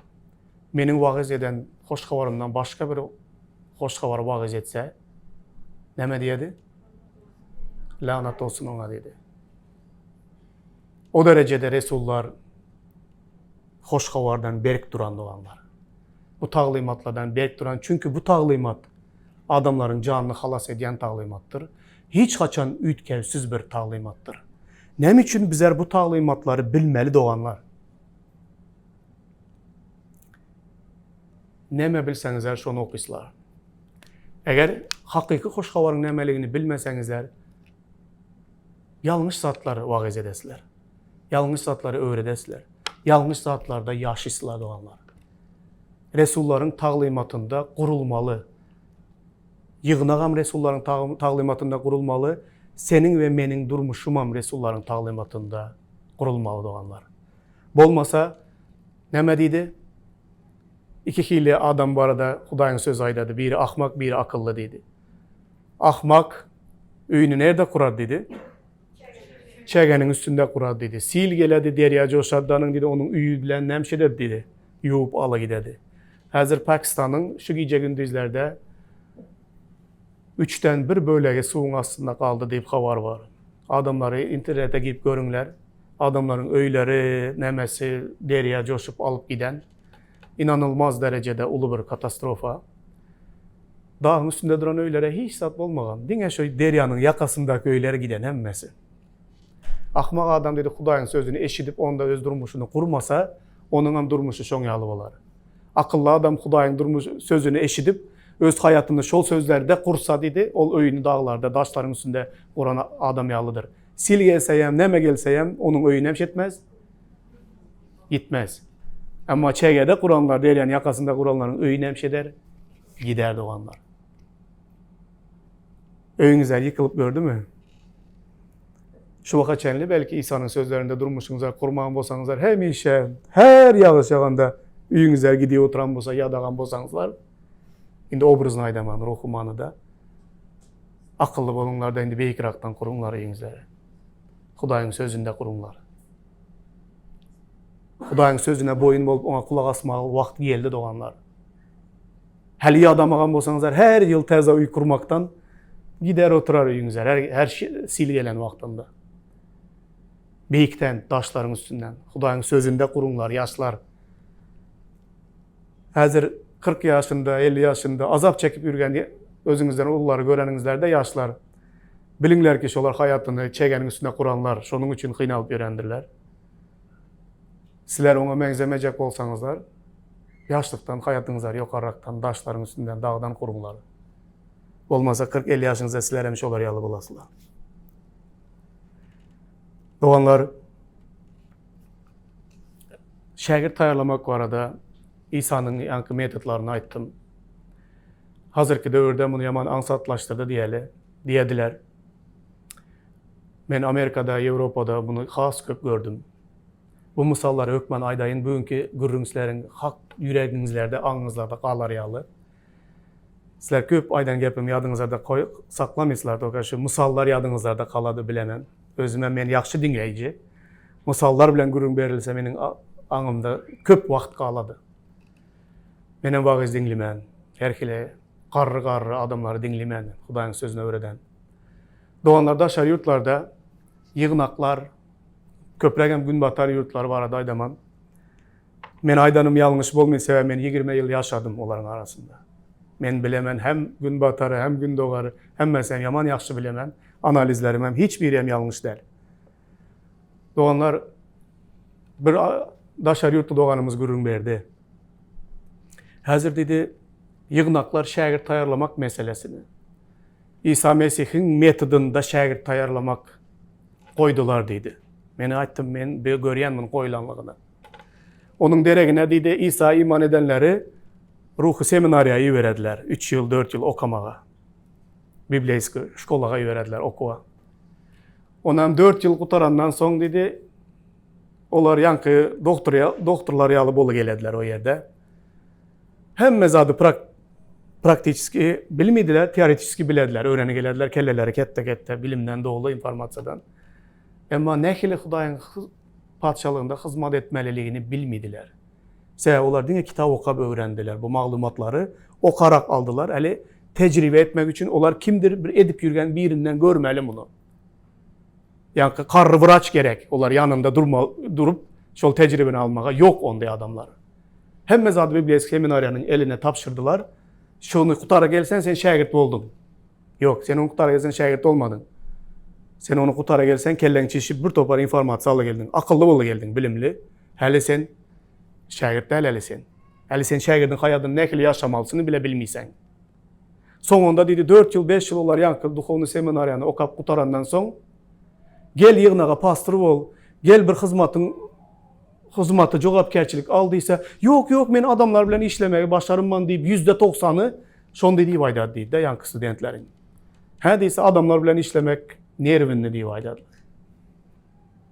Meniň wagyz eden hoş habarymdan başga bir hoş habary wagyz etse, näme diýedi? Lanat bolsun oňa diýdi. O derejede resullar hoş habardan berk duran doganlar. Bu taglymatlardan berk duran, çünki bu taglymat adamlaryň janyny halas edýän taglymatdyr. Hiç haçan üýtgewsiz bir taglymatdyr. Näme üçin bizler bu taglymatlary bilmeli doganlar? Näme bilseňizler şony okyslar. Eger hakyky hoş habaryň nämeligini bilmeseňizler, ýalňyş zatlary wagyz edesizler. Ýalňyş zatlary öwredesizler. Ýalňyş zatlarda ýaşaýsizler doganlar. Resullaryň taglymatynda gurulmaly. Ýygnagam resullaryň taglymatynda gurulmaly. Seniň we meniň durmuşymam resullaryň taglymatynda gurulmaly doganlar. Bolmasa näme diýdi? Iki hili adam barada Hudaýyň sözi aýdady, biri ahmak, biri akylly diýdi. Ahmak öýüni nerde kurar diýdi? Çägäniň üstünde kurar diýdi. Sil geledi, derýa joşady danyň diýdi, onuň öýi bilen näme ededi diýdi? Ýuwup ala gidedi. Häzir Pakistanyň şu gije-gündizlerde üçden bir bölegi suwuň astynda galdy diýip habar bar. Adamlary internete girip görüňler. Adamlaryň öýleri, nämesi derýa joşup alyp giden. Inanylmaz derejede uly bir katastrofa. Dagyň üstünde duran öýlere hiç zat bolmagan. Diňe şu derýanyň ýakasyndaky öýler giden hemmesi. Ahmak adam diýdi Hudaýyň sözüni eşidip onda öz durmuşyny gurmasa, onuňam durmuşy şoň ýaly bolar. Akylly adam Hudaýyň durmuş sözüni eşidip, öz haýatyny şol sözlerde gursa diýdi, ol öýüni daglarda, daşlaryň üstünde guran adam ýalydyr. Sil gelseýem, näme gelseýem, onuň öýüne hem şetmez, ýitmez. Emma çägede guranlar, derýanyň ýakasynda guranlaryň öýüne hem şeder, gider doganlar. Öýüňizler ýykylyp gördümi? Şu waka çenli belki Isanyň sözlerinde durmuşyňyza kurman bolsaňyzlar, hemişe her ýagyş ýaganda öýüňizler gidip oturan bolsa, ýadagan bolsaňyzlar, indi obrazyny aýdaman, ruhy manyda akylly boluňlar-da indi beýikrakdan kuruňlar öýüňizleri. Hudaýyň sözünde kuruňlar. Hudaýyň sözüne boýun bolup oňa kulak asmaga wagt geldi doganlar. Häli ýadamagan bolsaňyzlar her ýyl täze öý kurmakdan gider oturar öýüňize her, her sil gelen wagtynda. Beýikden, daşlaryň üstünden. Hudaýyň sözünde kuruňlar, ýaşlar. Häzir 40 ýaşynda, 50 ýaşynda azap çekip ýürgen özüňizden ululary göreniňizlerde ýaşlar, biliňler ki, şolar haýatyny çegeniň üstünde kuranlar, şonuň üçin gynalyp ýörendirler. Sizler oňa meňzemejek bolsaňyzlar, ýaşlykdan haýatyňyzlary ýokarrakdan, daşlaryň üstünden, dagdan guruňlar. Bolmasa 40-50 ýaşyňyzda sizler hem şolar ýaly bolasylar. Doganlar, şägirt taýýarlamak barada Isanyň ýaňky metodlaryny aýtdym. Hazirki döwürde muny ýaman aňsatlaşdyrdy diýeli, diýediler. Men Amerikada, Ýewropada muny has köp gördüm. Bu mysallary hökman aýdaýyn, bu günki gürrüň sizleriň hak ýüregiňizlerde, aňyňyzlarda galar ýaly. Sizler köp aýdan gepimi ýadyňyzlarda koý saklamyýslar, toka şu mysallar ýadyňyzlarda galady bilemem. Özümem men ýagşy diňleýji. Mysallar bilen gürrüň berilse meniň aňymda köp wagt galady. Menem wagyz diňlemän, her hili garry-garry adamlary diňlemän, Hudaýyň sözüni öwreden. Doganlar daşary ýurtlarda ýygnaklar, köprägem günbatar ýurtlary barada aýdaman. Men aýdanym ýalňyş bolmaýyn, sebäbi men 20 ýyl ýaşadym olaryň arasynda. Men bilemen hem günbatary, hem gündogary, hemmesini hem ýaman ýagşy bilemen. Analizlerim hem hiç biri hem ýalňyş däl. Doganlar bir daşary ýurtly doganymyz gürrüň berdi. Häzir diýdi, ýygnaklar şägirt taýýarlamak meselesini Isa Mesihiň metodynda şägirt taýýarlamak goýdular diýdi. Men aýtdym, men bir görýän muny goýlanlygyny. Onuň deregine diýdi, Isa iman edenleri ruhy seminariýa iberediler, 3 ýyl, 4 ýyl okamaga. Bibliýski şkolaga iberediler okuwa. Onam 4 ýyl gutarandan soň diýdi, olar ýaňky doktor doktorlar ýaly bolup gelediler o ýerde. Hemme zady prak praktiçeski bilmediler, teoretiski bilediler, öwrenip gelediler, kelleleri ketde-ketde bilimden doly informasiýadan. Emma nähili Hudaýyň patyşalygynda hyzmat etmeliligini bilmediler. Sebäbi olar diňe kitap okap öwrendiler. Bu maglumatlary okarak aldylar. Äli tejribe etmek üçin olar kimdir bir edip ýürgen birinden görmeli muny. Ýa-da karry wraç gerek. Olar ýanynda durma, durup şol tejribeni almaga ýok onday adamlar. Hemme zady bibliýski seminariýanyň eline tabşyrdylar. Şony gutara gelsen sen şägirt bolduň. Ýok, sen ony gutara gelsen şägirt bolmadyň. Sen ony gutara gelsen kelleň çişip bir topar informasiýa aly geldiň. Akylly bolup geldiň, bilimli. Häli sen şägirt däl häli sen. Häli sen şägirdiň haýadyny nähili ýaşamalysyny bile bilmeýseň. Soňunda diýdi, 4 ýyl, 5 ýyl olar ýaňky duhowny seminariýany okap gutarandan soň, gel ýygnaga pastor bol, gel bir hyzmatyň hyzmata jogapkärçilik al diýse, ýok, ýok, men adamlar bilen işlemegi başarynman diýip, %90-y şonda diýip aýdar diýdi-de ýaňky studentleriň. Hä diýse, adamlar bilen işlemek. Nerwinni diýip aýdarlar.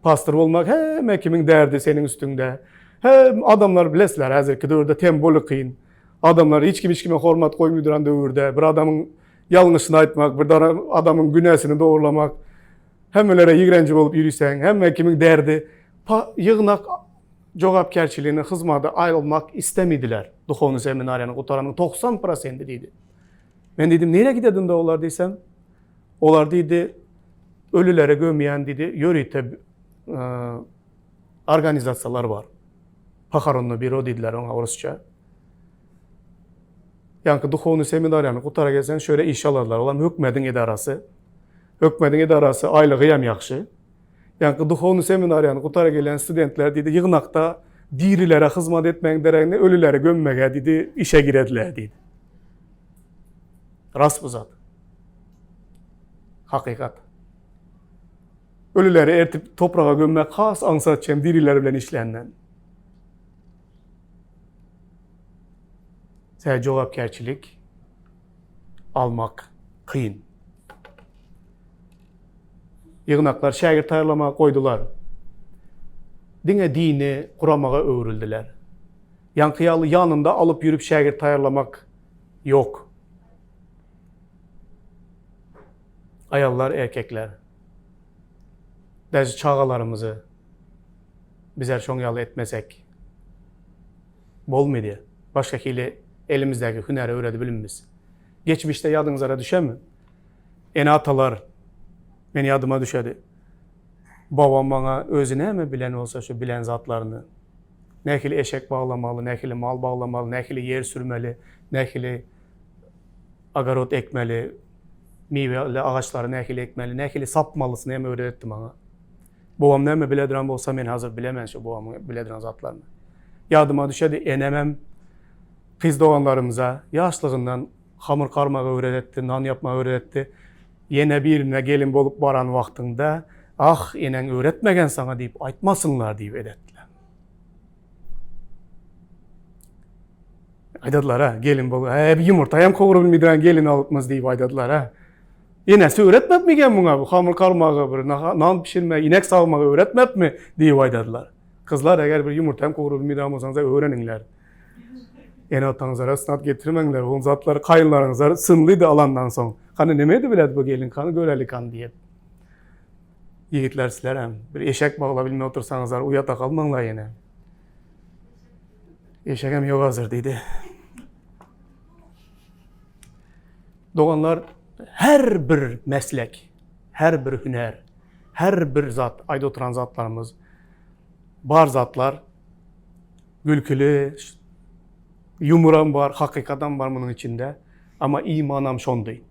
Pastor bolmak hemme kimiň derdi seniň üstüňde. Hem adamlar bilesizler häzirki döwürde tem boly kyn. Adamlar hiç kim hiç kime hormat goýmay duran döwürde bir adamyň ýalňyşyny aýtmak, bir adamyň günäsini dogurlamak hemmelere ýigrenji bolup ýüriseň, hemme kimiň derdi ýygnak jogapkärçiligini hyzmada almak istemediler. Duhowny seminariýany gutaranyň 90 prosendi diýdi. Men diýdim, nirä gidedinde olar diýsem, olar diýdi, ölüleri gömýän diýdi, ýörite organizasiýalar bar. Pohoronny býuro diýdiler oňa orusça. Ýaňky duhowny seminariýany gutara gelseň, şöyle iş alarlar. Olam hökmediň edarasy. Hökmediň edarasy aýlygy hem ýagşy. Ýaňky duhowny seminariýany gutara gelýän studentler diýdi, ýygnakda dirilere hyzmat etmegiň deregine ölüleri gömmege diýdi, işe girediler diýdi. Rast bu zat. Hakykat. Ölüleri ertip topraga gömmek has aňsat çem diriler bilen işländen. Sä jogapkärçilik almak kyn. Ýygnaklar şägirt taýýarlamaga goýdular. Diňe dini guramaga öwrüldiler. Ýaňky ýaly ýanynda alyp ýürüp şägirt taýýarlamak ýok. Aýallar, erkekler. Daže çagalarymyzy bizler şoň ýaly etmesek bolmady. Başga hili elimizdäki hünäri öwredibilimmiz. Geçmişde ýadyňyzara düşemi? Ene-atalar men ýadyma düşedi. Babam maňa özi näme bilen bolsa şu bilen zatlaryny nähili eşek baglamaly, nähili mal baglamaly, nähili ýer sürmeli, nähili ogarod ekmeli, miweli agaçlary nähili ekmeli, nähili sapmalysyny hem öwredetdi maňa. Babam näme bilediren bolsa men hazir bilemen şu babamyň bilediren zatlaryny. Ýadyma düşedi enemem gyz doganlarymyza ýaşlygyndan Hamyr garmagy öwredetdi, nan ýapmagy öwredetdi. Ýene birine gelin bolup baran wagtyňda, Ah, eneň öwretmegen saňa diýip aýtmasynlar diýip edetdiler. Aýdadylar, ha, gelin bol, hä, bir ýumurta hem gowuryp bilmeýän gelin alypmyz diýip aýdadylar, ha. Enesi öwretmepmiken muňa bu hamyr garmagy, bir nan bişirmegi, inek sagmagy öwretmepmi diýip aýdadylar. Gyzlar, eger bir ýumurta hem gowuryp bilmeýän bolsaňyz, öwreniňler. Ene-ataňyzlara ysnat getirmeňler, ol zatlary kaýynlaryňyzlar synlydy alandan soň. Hany neme edibiledi bu gelin, hany göreli kan diýip. Ýigitler sizlerem bir eşek bagla bilmey otursaňyzlar uýata galmaňlar ýene. Eşegem ýok hazir diýdi. Doganlar her bir meslek, her bir hünär, her bir zat, aýda oturan zatlarymyz bar zatlar Gülküli, ýumuram bar, hakykatam bar munuň içinde. Amma imanam şondy.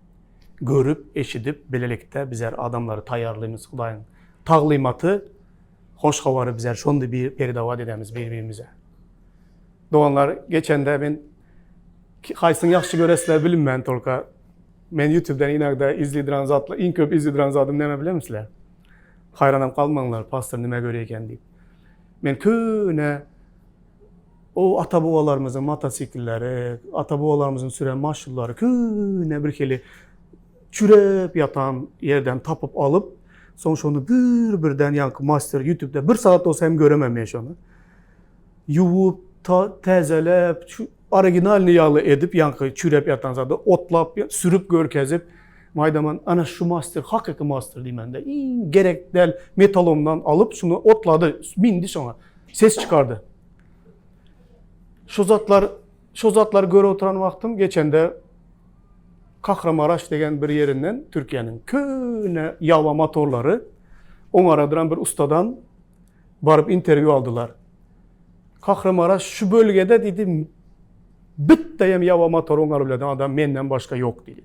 Görüp, eşidip, bilelikde bizler adamlary taýýarlymyz Hudaýyň taglymaty, hoş habary bizler şondy bir peredawat edemiz bir-birimize. Doganlar, geçende men haýsyny ýagşy göresizler bilinmän tolka. Men YouTube'den inagda izlediren zatlar, iň köp izlediren zadym näme bilemisizler? Haýranam galmaňlar, pastor nime görýär eken diýip. Men köne o ata-babalarymyzyň motosikilleri, ata-babalarymyzyň süren maşynlary köne bir hili çürep ýatan ýerden tapyp alyp, soň şony bir-birden ýaňky master YouTube'da bir sagat bolsa hem göremem men şony. Ýuwup, ta, täzeläp, şu originalny ýaly edip ýaňky çürep ýatan zady otlap, sürüp görkezip, Maýdaman, ana şu master hakyky master diýmende, iň gerek däl metalomdan alyp şuny otlady, mindi şoňa. Ses çykardy. Şu zatlar, şu zatlary görüp oturan wagtym geçende Kahramaraş degen bir ýerinden Türkiýäniň köne ýawa motorlary oňaradyran bir ustadan baryp interwýu aldylar. Kahramaraş şu bölgede diýdi, bitdeyem ýawa motor oňaryp bilen adam menden başga ýok diýdi.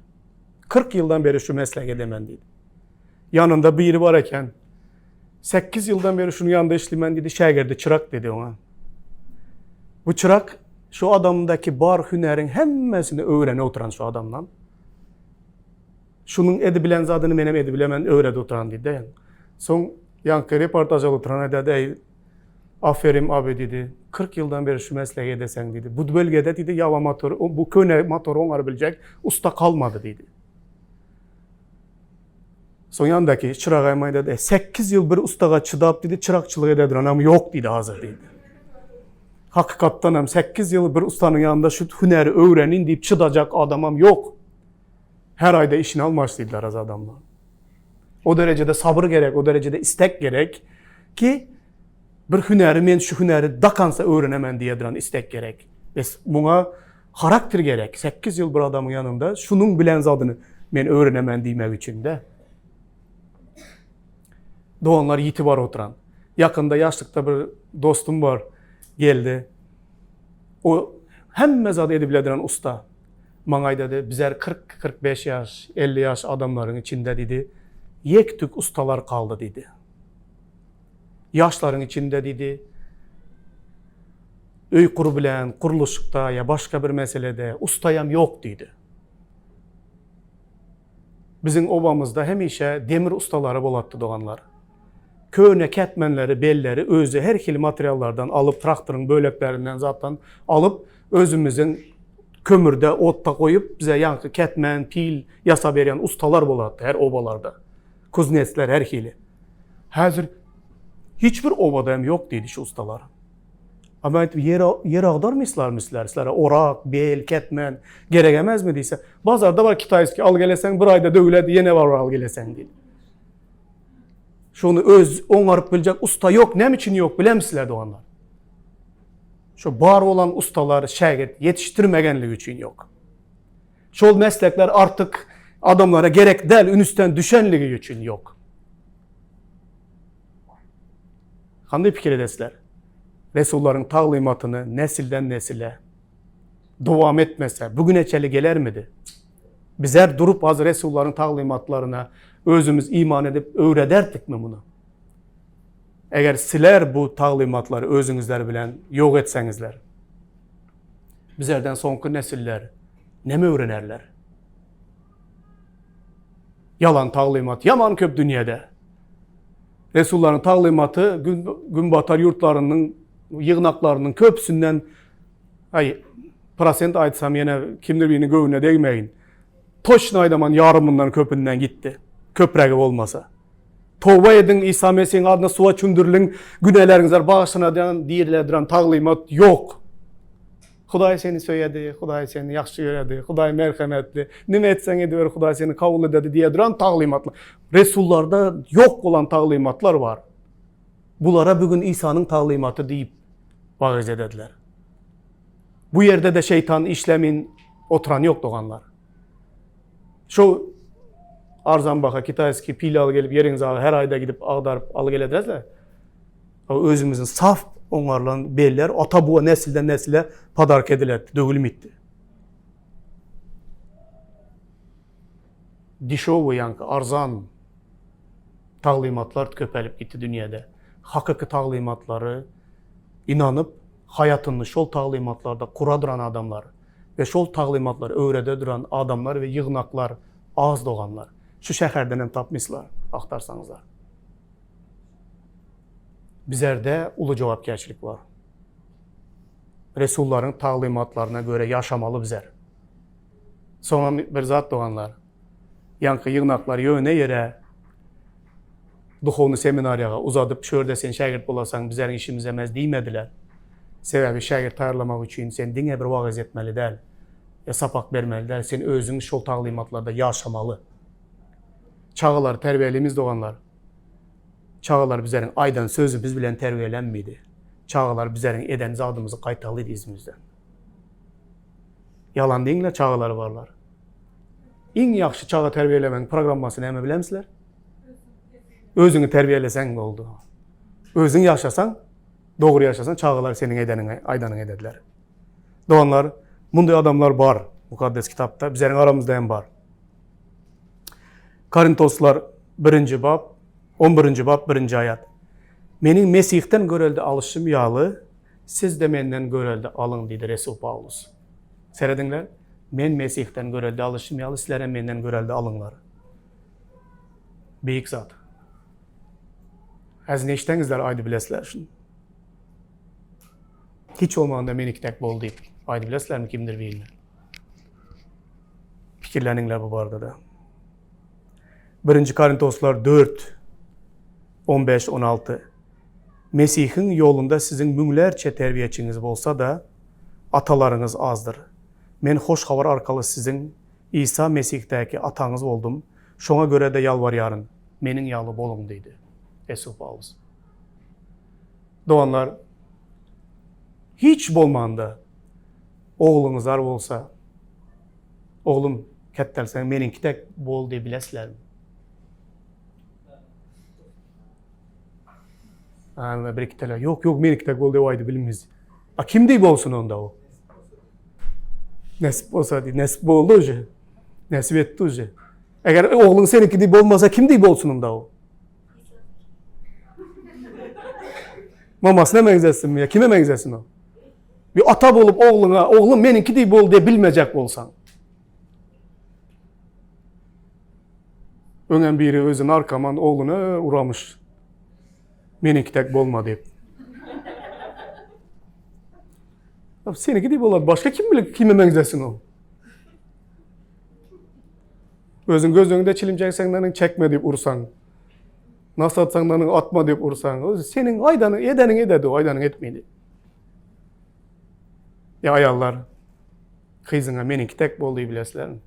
40 ýyldan beri şu meslek edemen diýdi. Ýanynda biri bar eken. 8 ýyldan beri şunuň ýanynda işlemen diýdi, şägirdi çyrak diýdi oňa. Bu çyrak şu adamdaky bar hünäriň hemmesini öwrene oturan şu adamdan. Şunuň edibilen zadyny menem edibilemen öwredi oturan diýdi. Soň ýaňky reportaž alyp oturan aýdady, eý, aferin abi diýdi. 40 ýyldan beri şu meslegi edeseň diýdi. Bu bölgede diýdi, ýawa motor, bu köne motory oňaryp biljek usta kalmady diýdi. Soň ýandaky çyraga hem aýdady, 8 ýyl bir ustaga çydap diýdi, çyrakçylyk ede duranam ýok diýdi hazir diýdi. Hakykatdan hem 8 ýyl bir ustanyň ýanynda şu hünäri öwrenin diýip çydajak adamam ýok. Her aýda işini almaş diýdiler az adamlar. O derejede sabyr gerek, o derejede istek gerek ki bir hünäri men şu hünäri dakansa öwrenemen diýe duran istek gerek. Bes muňa harakter gerek. 8 ýyl bir adamyň ýanynda şunuň bilen zadyny men öwrenemen diýmek üçin de. Doganlar ýiti bar oturan. Ýakynda ýaşlykda bir dostum bar geldi. O hemme zady edip bilediren usta. Maňa aýdady, bizler 40-45 ýaş, 50 ýaş adamlaryň içinde diýdi, ýek-tük ustalar galdy diýdi. Ýaşlaryň içinde diýdi, öý gurup bilen, gurluşykda ýa başga bir meselede ustaýam ýok diýdi. Biziň obamyzda hemişe demir ustalary bolatdy doganlar. Köne kätmenleri, belleri özi her hili materiallardan alyp, traktoryň böleklerinden zatdan alyp, özümiziň kömürde, otda goýup, bize ýaňky kätmen, pil ýasap berýän ustalar bolatdy her obalarda. Kuznetsler her hili. Häzir hiç bir obada hem ýok diýdi şu ustalar. A men aýtdym, ýer, ýer agdarmyslarmy sizler? Sizlere orak, bel, ketmen gerek emesmi diýse, bazarda bar kitaýskiý al geleseň bir aýda döwüledi, ýene bar al geleseň diýdi. Şony öz oňaryp biljek usta ýok, näme üçin ýok bilemsizler doganlar? Şu bar bolan ustalar şägirt ýetişdirmegenligi üçin ýok. Şol meslekler artyk adamlara gerek däl, ünsden düşenligi üçin ýok. Kanday pikir edesizler? Resullaryň taglymatyny nesilden nesile dowam etmese, bugüne çenli gelermidi? Bizler durup az Resullaryň taglymatlaryna özümiz iman edip öwrederdikmi muny? Eger sizler bu taglymatlary özüňizler bilen ýok etseňizler, bizlerden soňky nesiller näme öwrenerler? Ýalan taglymat ýaman köp dünýäde. Resullaryň taglymaty gün, günbatar ýurtlarynyň ýygnaklarynyň köpüsinden aý prosent aýtsam ýene kimdir biriniň göwnüne degmeýin. Toçno aýdaman ýarymyndan köpünden gitdi. Köprägi bolmasa. Toba ediň, Isa Mesihiň adyna suwa çümdüriliň, günäleriňizler bagyşlanadýan diýilýän duran taglymat ýok. Hudaý seni söýedi, Hudaý seni ýagşy göredi, Hudaý merhemetli, nime etseň ediber, Hudaý seni kabul ededi diýe duran taglymatlar. Resullarda ýok bolan taglymatlar bar. Bulara bu gün Isanyň taglymaty diýip wagyz edediler. Bu ýerde-de şeýtan işlemin oturan ýok doganlar. Şu arzan baha kitaýskiý pil aly gelip ýeriňize her aýda gidip agdaryp aly geledäzler. Özümizin saf oňarylan beller ata buwa nesilden nesile podark edilerdi, döwülmeydi. Dişowy ýaňky arzan taglymatlar köpelip gitdi dünýäde. Hakyky taglymatlary inanyp, haýatyny şol taglymatlarda kura duran adamlar we şol taglymatlary öwrede duran adamlar we ýygnaklar az doganlar. Şu şäherden hem tapmyslar, agtarsaňyzlar. Bizerde uly jogapkärçilik bar. Resullaryň taglymatlaryna göre ýaşamaly bizer. Soňam bir zat doganlar. Ýaňky ýygnaklar ýöne ýere duhowny seminariýaga uzadyp şu ýerde sen şägirt bolasaň bizeriň işimiz emez diýmediler. Sebäbi şägirt taýýarlamak üçin sen diňe bir wagyz etmeli däl, ýa sapak bermeli däl, sen özüň şol taglymatlarda ýaşamaly. Çagalary terbiýelimiz doganlar. Çagalar bizeriň aýdan sözümiz bilen terbiýelenmedi. Çagalar bizeriň eden zadymyzy gaýtalydy yzymyzdan. Ýalan diýiňler çagalary barlar. Iň ýagşy çaga terbiýelemegiň programmasy näme bilemsizler? Özüňi terbiýeleseň boldy. Özüň ýaşasaň, dogry ýaşasaň çagalar seniň edeniňi, aýdanyňy edediler. Doganlar, munday adamlar bar Mukaddes kitapda, bizleriň aramyzda hem bar. Korintoslar 1-nji bap, 11-nji bap 1-nji aýat. Meniň Mesihden görelde alyşym ýaly, siz-de menden görelde alyň diýdi Resul Pawlus. Serediňler, men Mesihden görelde alyşym ýaly, sizler hem menden görelde alyňlar. Beýik zat. Häzir neşdeňizler aýdyp bilesizler şuny. Hiç bolmanda meniki dek bol diýip aýdyp bilesizlermi kimdir birine? Pikirleniňler bu barada-da. Birinji Korintoslar 4, 15, 16. Mesihiň ýolunda siziň müňlerçe terbiýeçiňiz bolsa-da, atalaryňyz azdyr. Men Hoş Habar arkaly siziň Isa Mesihdäki ataňyz boldum, şoňa görä-de ýalbarýaryn, meniň ýaly boluň diýdi. Resul Pawlus. Doganlar, hiç bolmanda ogluňyzlar bolsa, Oglum, kätdelseň meniňki dek bol diýip bilesizlermi? Ana bir iki tele, ýok, ýok, meniňki dek bol diýip aýdyp bilmez. A kim diýip bolsun onda o? Nesip bolsa diý, nesip boldy uje. Nesip etdi uje. Eger ogluň seniňki diýip bolmasa kim diýip bolsun onda o? Mamasyna meňzetsinmi ýa kime meňzetsin o? Bir ata bolup ogluňa, oglum meniňki diý bol diýip bilmejek bolsaň. Öňem biri özi narkoman ogluny uramyş. Meniňki tek bolma diýip. Seniňki diýip bolar. Başga kim bilir kime meňzesin o? Özüň göz öňünde çilim çekseň çekme diýip ursaň. Nas atsaň atma diýip ursaň. Seniň aýdanyň edeniň ededi, aýdanyň etmedi. Ýa aýallar, gyzyňa meniňki tek bol diýip bilesizlermi?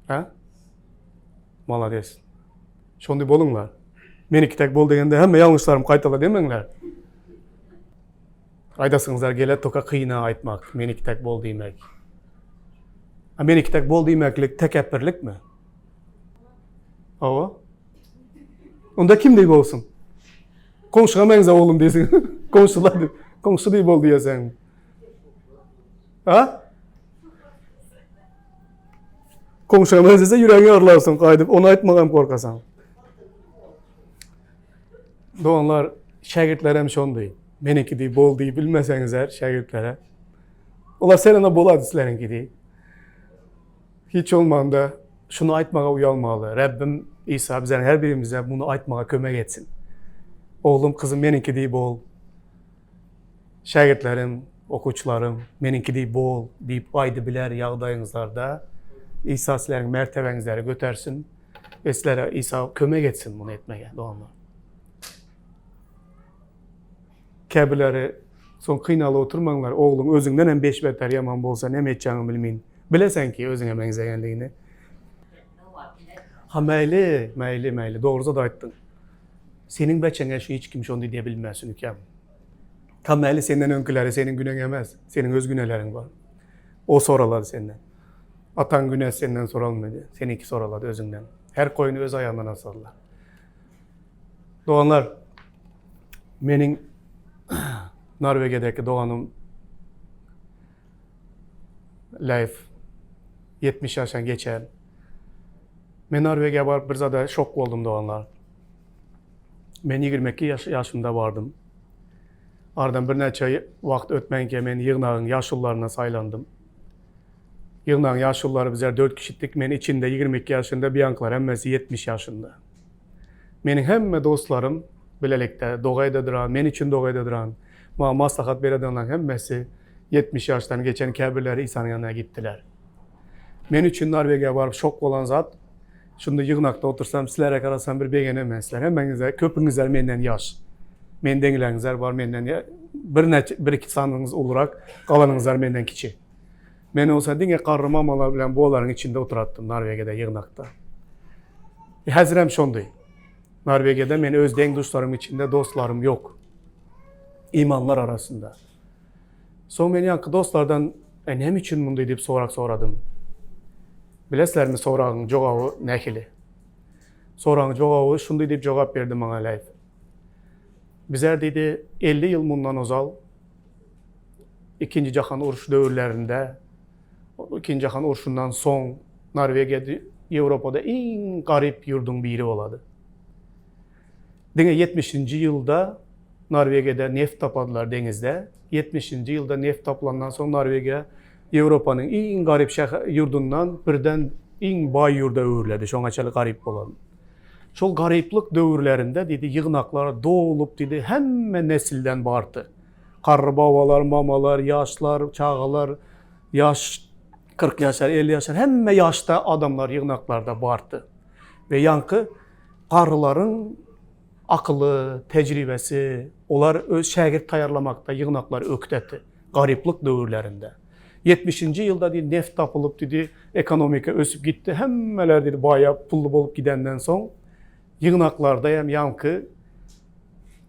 Ha? Malades. Şondy boluňlar. Meniňki tek bol degende hemme ýalňyşlarymy gaýtala demeňler. Aýdasyňyzlar geler toka kyna aýtmak, meniňki tek bol diýmek. A meniňki tek bol diýmeklik tekepbirlikmi? Hawa. Onda kim diý bolsun? Goňşyňa meňze oglum diýsin. Goňşular diý. Goňşy diý bol diýeseň. Ha? Goňşyňa meňzese ýüregiň ýarylarsyň gaýdyp ony aýtmaga hem gorkasaň. Doganlar, şägirtler hem şondy. Meniňki diý bol diý bilmeseňizler şägirtlere. Olar serene bolady sizleriňki diý. Hiç bolmanda şuny aýtmaga uýalmaly. Rabbim Isa bizleriň her birimize muny aýtmaga kömek etsin. Oglum, gyzym meniňki diý bol. Şägirtlerim, okuwçylarym meniňki diý bol diýip aýdy biler ýagdaýyňyzlarda Isa sizleriň mertebeňizleri götersin we sizlere Isa kömek etsin muny etmege, doganlar. Käbirleri soň kynalyp oturmaňlar, ogluň özüňden hem beş beter ýaman bolsa näme etjegiňi bilmin. Bileseň ki özüňe meňzeýänligini. Ha mäýli, mäýli, mäýli, dogry zat aýtdyň. Seniň beçeňe şu hiç kim şondy diýe bilmez ünkem. Ta mäýli senden öňküleri seniň güneň emes, seniň öz güneleriň bar. O soralady senden. Ataň günäsi senden soralmady, seniňki soralady özüňden. Her koýuny öz aýagyndan asarlar. Doganlar, meniň Norwegiýadaky doganym Leif 70 ýaşdan geçen. Men Norwegiýa baryp bir zada şok boldum doganlar. Men 22 ýaş ýaşymda bardym. Aradan birnäçe wagt ötmänkä men ýygnagyň ýaşulularyna saýlandym. Ýygnagyň ýaşululary bizler 4 kişidik. Men içinde 22 ýaşynda, biýankylar hemmesi 70 ýaşynda. Meniň hemme dostlarym bilelikde doga ededuran, men üçin doga ededuran, maňa maslahat beredenlaryň hemmesi 70 ýaşdan geçen käbirleri Isanyň ýanyna gitdiler. Men üçin Norwegiýa baryp şok bolan zat, şunda ýygnakda otursam, sizlere garasam bir begenemen. Sizler hemmeňizler, köpüňizler menden ýaş. Men deňleriňizler bar, menden birnäçe, bir-iki sanyňyz ulurak, galanyňyzlar menden kiçi. Men bolsa diňe garry mamalar bilen bolaryň içinde oturatdym Norwegiýada ýygnakda. E, häzirem şondy. Norwegiýada men öz deň-duşlarym içinde dostlarym ýok. Imanlar arasynda. Soň men ýaňky dostlardan e, näme üçin mundy diýip sorag soradym. Bilesizlermi soragyň jogaby nähili? Soragyň jogaby şundy diýip jogap berdi maňa Leýf. Bizler diýdi 50 ýyl mundan ozal Ikinji jahan urşy döwürlerinde, Ikinji jahan urşundan soň Norwegiýa Ýewropada iň garyp ýurduň biri bolady. Diňe ýetmişinji ýylda Norwegiýada neft tapadylar deňizde. Ýetmişinji ýylda neft tapylandan soň Norwegiýa Ýewropanyň iň garyp ýurdundan birden iň baý ýurda öwrüledi, şoňa çenli garyp bolan. Şol garyplyk döwürlerinde diýdi ýygnaklar dolup diýdi hemme nesilden bardy. Garry babalar, mamalar, ýaşlar, çagalar, ýaş. 40 ýaşar, 50 ýaşar, hemme ýaşda adamlar ýygnaklarda bardy. We ýaňky garrylaryň akyly, tejribesi, olar öz şägirt taýýarlamakda ýygnaklary ökdedi. Garyplyk döwürlerinde. 70-nji ýylda diýdi, neft tapylyp diýdi, ekonomika ösüp gitdi, hemmeler diýdi, baýap, pully bolup gidenden soň, ýygnaklarda hem ýaňky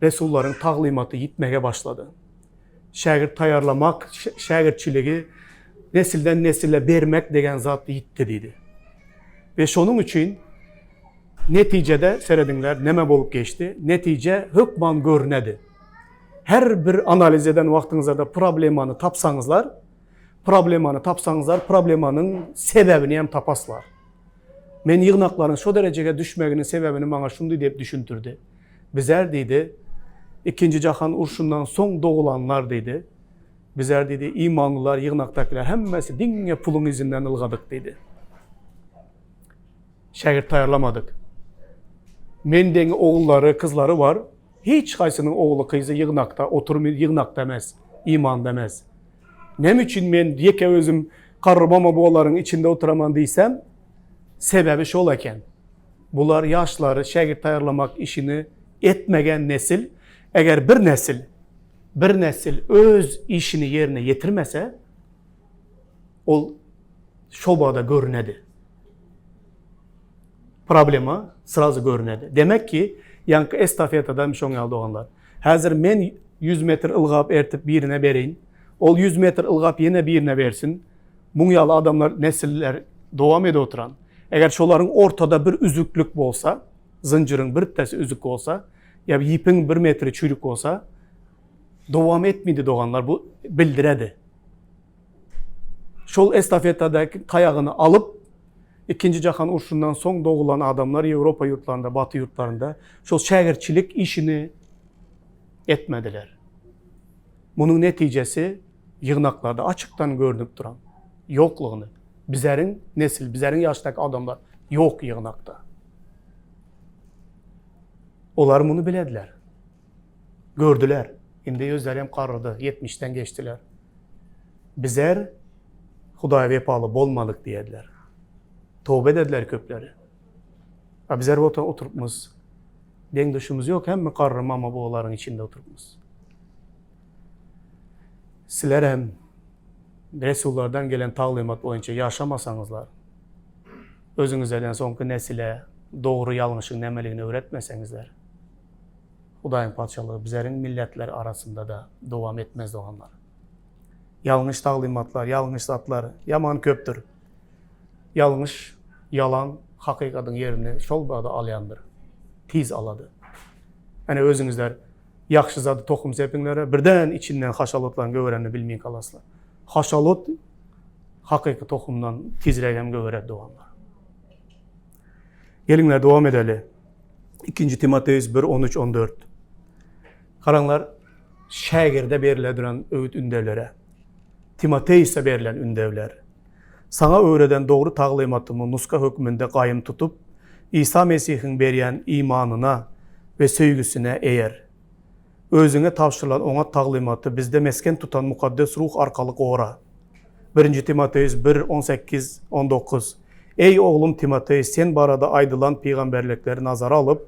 resullaryň taglymaty ýitmege başlady. Şägirt taýýarlamak, şägirtçiligi nesilden nesile bermek degen zat ýitdi diýdi. We şonuň üçin netijede serediňler näme bolup geçdi? Netije hökman görünedi. Her bir analiz eden wagtyňyzda problemany tapsaňyzlar, problemany tapsaňyzlar, problemanyň sebäbini hem tapaslar. Men ýygnaklaryň şo derejege düşmeginiň sebäbini maňa şundy diýip düşündirdi. Bizler diýdi, Ikinji jahan urşundan soň dogulanlar diýdi. Bizler diýdi, imanlylar, ýygnakdakylar hemmesi diňe puluň yzyndan ylgadyk diýdi. Şägirt taýýarlamadyk. Men deňi ogullary, kyzlary bar. Hiç haýsynyň ogly, kyzy ýygnakda oturmy, ýygnakda emes, imanda emes. Näme üçin men ýeke özüm garry mama bobalaryň içinde oturaman diýsem, sebäbi şol eken. Bular ýaşlary şägirt taýýarlamak işini etmegen nesil, eger bir nesil, bir nesil öz işini ýerine ýetirmese, ol şobada görünedi. Problema srazu görünedi. Demek ki, ýaňky estafetada hem şoň ýaly doganlar. Häzir men 100 metr ylgap ertip birine bereýin. Ol 100 metr ylgap ýene birine bersin. Muň ýaly adamlar, nesiller dowam edip oturan. Eger şolaryň ortada bir üzüklik bolsa, zynjyryň bir tesi üzük bolsa, ýa ýipiň bir metri çüýrük bolsa, dowam etmedi doganlar, bu bildiredi. Şol estafetadaky taýagyny alyp, Ikinji jahan urşundan soň dogulan adamlar Ýewropa ýurtlarynda, Baty ýurtlarynda şol şägirtçilik işini etmediler. Munuň netijesi ýygnaklarda açykdan görnüp duran ýoklugyny bizeriň nesil, bizeriň ýaşdaky adamlar ýok ýygnakda. Olar muny bilediler. Gördüler. Indi özleri hem garrydy, 70-den geçdiler. Bizer Hudaýa wepaly bolmadyk diýediler. Toba edediler köpleri. A bizler bolsa oturypmyz. Deň-duşumyz ýok, hemme garry mama bobalaryň içinde oturypmyz. Sizler hem resullardan gelen taglymat boýunça ýaşamasaňyzlar, özüňizlerden soňky nesile dogry ýalňyşyň nämeligini öwretmeseňizler, Hudaýyň Patyşalygy bizleriň milletler arasynda-da dowam etmez doganlar. Ýalňyş taglymatlar, ýalňyş zatlar ýaman köpdür. Ýalňyş, ýalan hakykatyň ýerini şol bada alýandyr. Tiz alady. Ene özüňizler ýagşy zady tohum sepiňlere, birden içinden haşal otlaryň gögerenini bilmeýin galaslar. Haşal ot hakyky tohumdan tizräk hem gögeredi doganlar. Geliňler dowam edeli. Ikinji Timoteus 1, 13, 14. Garaňlar, şägirde berile duran öwüt ündewlere. Timoteuse berlen ündewler. Saňa öwreden dogry taglymatymy nusga hökmünde gaýym tutup, Isa Mesihiň berýän imanyna we söýgüsine eýer. Özüňe tabşyrylan oňat taglymaty bizde mesgen tutan Mukaddes Ruh arkaly gora. Birinji Timoteus bir, 18, 19 Eý, oglum Timoteý, sen barada aýdylan pygamberlikleri nazara alyp,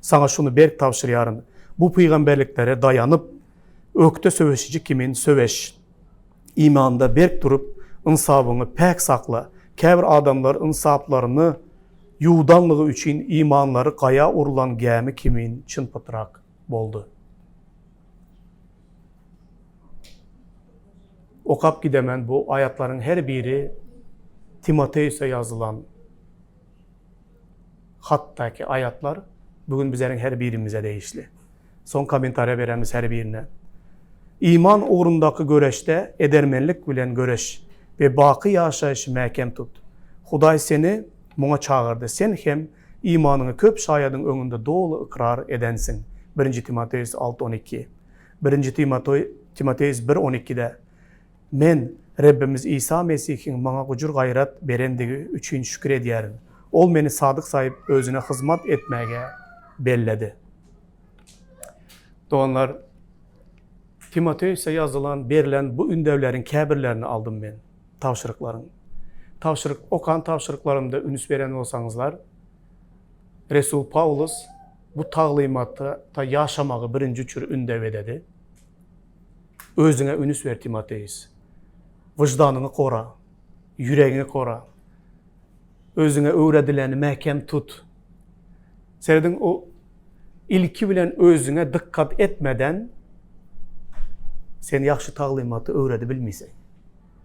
saňa şuny berk tabşyrýaryn, bu pygamberliklere daýanyp, ökde söweşiji kimin söweş. Imanda berk durup, ynsabyňy päk sakla. Käbir adamlar ynsaplaryny ýuwdanlygy üçin imanlary gaýa urlan gämi kimin çyn-pytrak boldy. Okap gidemen bu aýatlaryň her biri Timoteuse ýazylan hatdaky aýatlar bu gün bizleriň her birimize degişli. Soň kommentariýa beremiz her birine. Iman ugrundaky göreşde edermenlik bilen göreş we baky ýaşaýşy mäkäm tut. Hudaý seni muňa çagyrdy, sen hem imanyňy köp şaýadyň öňünde doly ykrar edensiň. Birinji Timoteus 6, 12. Birinji Timoteus bir on ikide, Men Rebbimiz Isa Mesihiň maňa gujur-gaýrat berendigi üçin şükür edýärin. Ol meni sadyk saýyp, özüne hyzmat etmäge belledi. Doganlar, Timoteusa ýazylan, berlen bu ündewleriň käbirlerini aldym men, tabşyryklaryň. tabşyryk okan tabşyryklarymda üns beren bolsaňyzlar, Resul Pawlus bu taglymata ýaşamagy birinji üçür ündew ededi. Özüňe ünüs ber Timoteus. Wyždanyňy gora, ýüregiňi gora. Özüňe öwredileni mäkäm tut. Serediň, o ilki bilen özüňe dykgat etmeden sen ýagşy taglymaty öwredibilmisiň.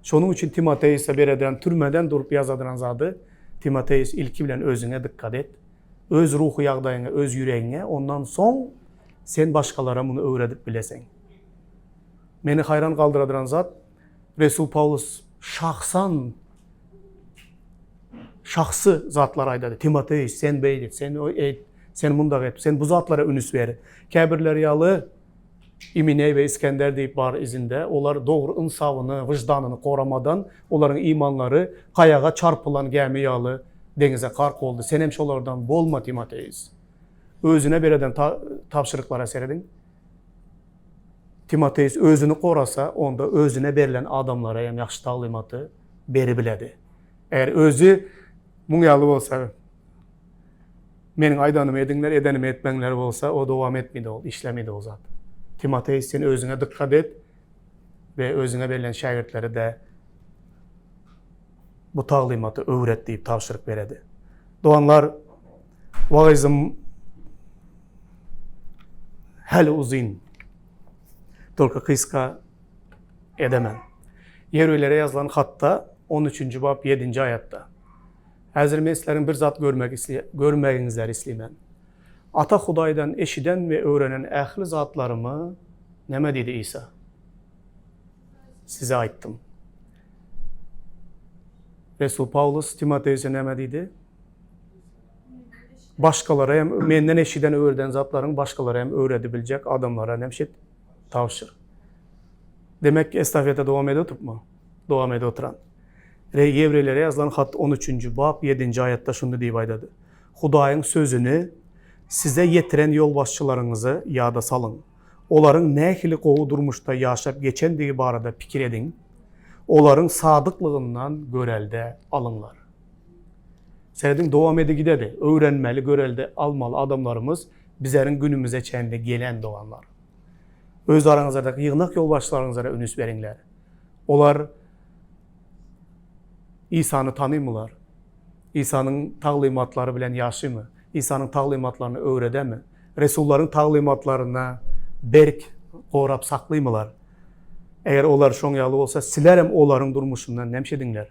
Şonuň üçin Timoteuse bereden türmeden durup ýazadyran zady, Timoteus ilki bilen özüňe dykgat et. Öz ruhy ýagdaýyňa, öz ýüregiňe, ondan soň sen başgalara muny öwredip bileseň. Meni haýran galdyradyran zat, Resul Pawlus şahsan şahsy zatlar aýdady. Timoteus, sen beýle et, sen et, sen mundak et, sen bu zatlara ünüs ber. Käbirleri ýaly Iminey we Iskender diýip bar izinde, olar dogry ynsabyny, wyždanyny goramadan, olaryň imanlary gaýaga çarpylan gämi ýaly deňize gark boldy. Senem şolardan bolma, Timoteus. Özüne bereden tabşyryklara serediň. Timoteus özüni gorasa, onda özüne berlen adamlara hem ýagşy taglymaty beribiledi. Eger özi muň ýaly bolsa, meniň aýdanymy ediňler, edenimi etmäňler bolsa, o dowam etmedi ol, işlemedi o zat. Timoteus, sen özüňe dykgat et we özüňe berlen şägirtlere-de bu taglymaty öwret diýip tabşyryk beredi. Doganlar, wagyzym häli uzyn. Tolka kyska edemen. Ýewreýlere ýazylan hatda 13-nji bap 7-nji aýatda. Häzir men sizleriň bir zat görmek isle görmegiňizleri isleýmen. Ata Hudaýdan eşiden we öwrenen ähli zatlarymy näme diýdi Isa? Size aýtdym. Resul Pawlus Timoteuse näme diýdi? Başgalara hem menden eşiden öwreden zatlaryň başgalara hem öwredibiljek adamlara näme tabşyr. Demek estafeta dowam edip oturupmy? Dowam edip oturan. Ýewreýlere ýazylan hat 13-nji bap 7-nji aýatda şuny diýip aýdady. Hudaýyň sözüni size ýetiren ýolbaşçylaryňyzy ýada salyň. Olaryň nähili gowy durmuşda ýaşap geçendigi barada pikir ediň. Olaryň sadyklygyndan görelde alyňlar. Serediň dowam edi gidedi. Öwrenmeli, görelde almaly adamlarymyz bizeriň günümize çenli gelen doganlar. Öz araňyzdaky ýygnak ýolbaşçylaryňyzara ünüs beriňler. Olar Isany tanymylar? Isanyň taglymatlary bilen ýaşymy? Isanyň taglymatlaryny öwredemi? Resullaryň taglymatlaryna berk gorap saklymylar? Eger olar şoň ýaly bolsa, sizlerem olaryň durmuşyndan näme ediňler?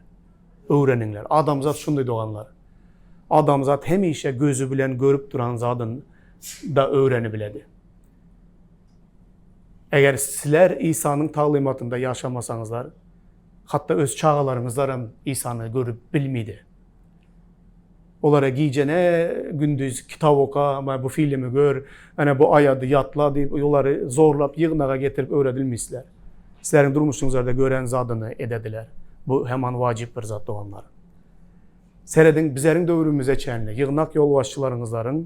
Öwreniňler. Adamzat şunday doganlar. Adamzat hemişe gözi bilen görüp duran zadyny da öwrenibiledi. Eger sizler Isanyň taglymatynda ýaşamasaňyzlar, hatda öz çagalaryňyzlaram Isany görüp bilmidi. Olara gije ne gündüz kitap oka, ama bu filmi gör, ana bu aýady ýatla diýip olary zorlap ýygnaga getirip öwredilmisler. Sizleriň durmuşyňyzlarda gören zadyny edediler. Bu heman wajyp bir zat doganlar. Serediň bizeriň döwrümize çenli ýygnak ýolbaşçylaryňyzlaryň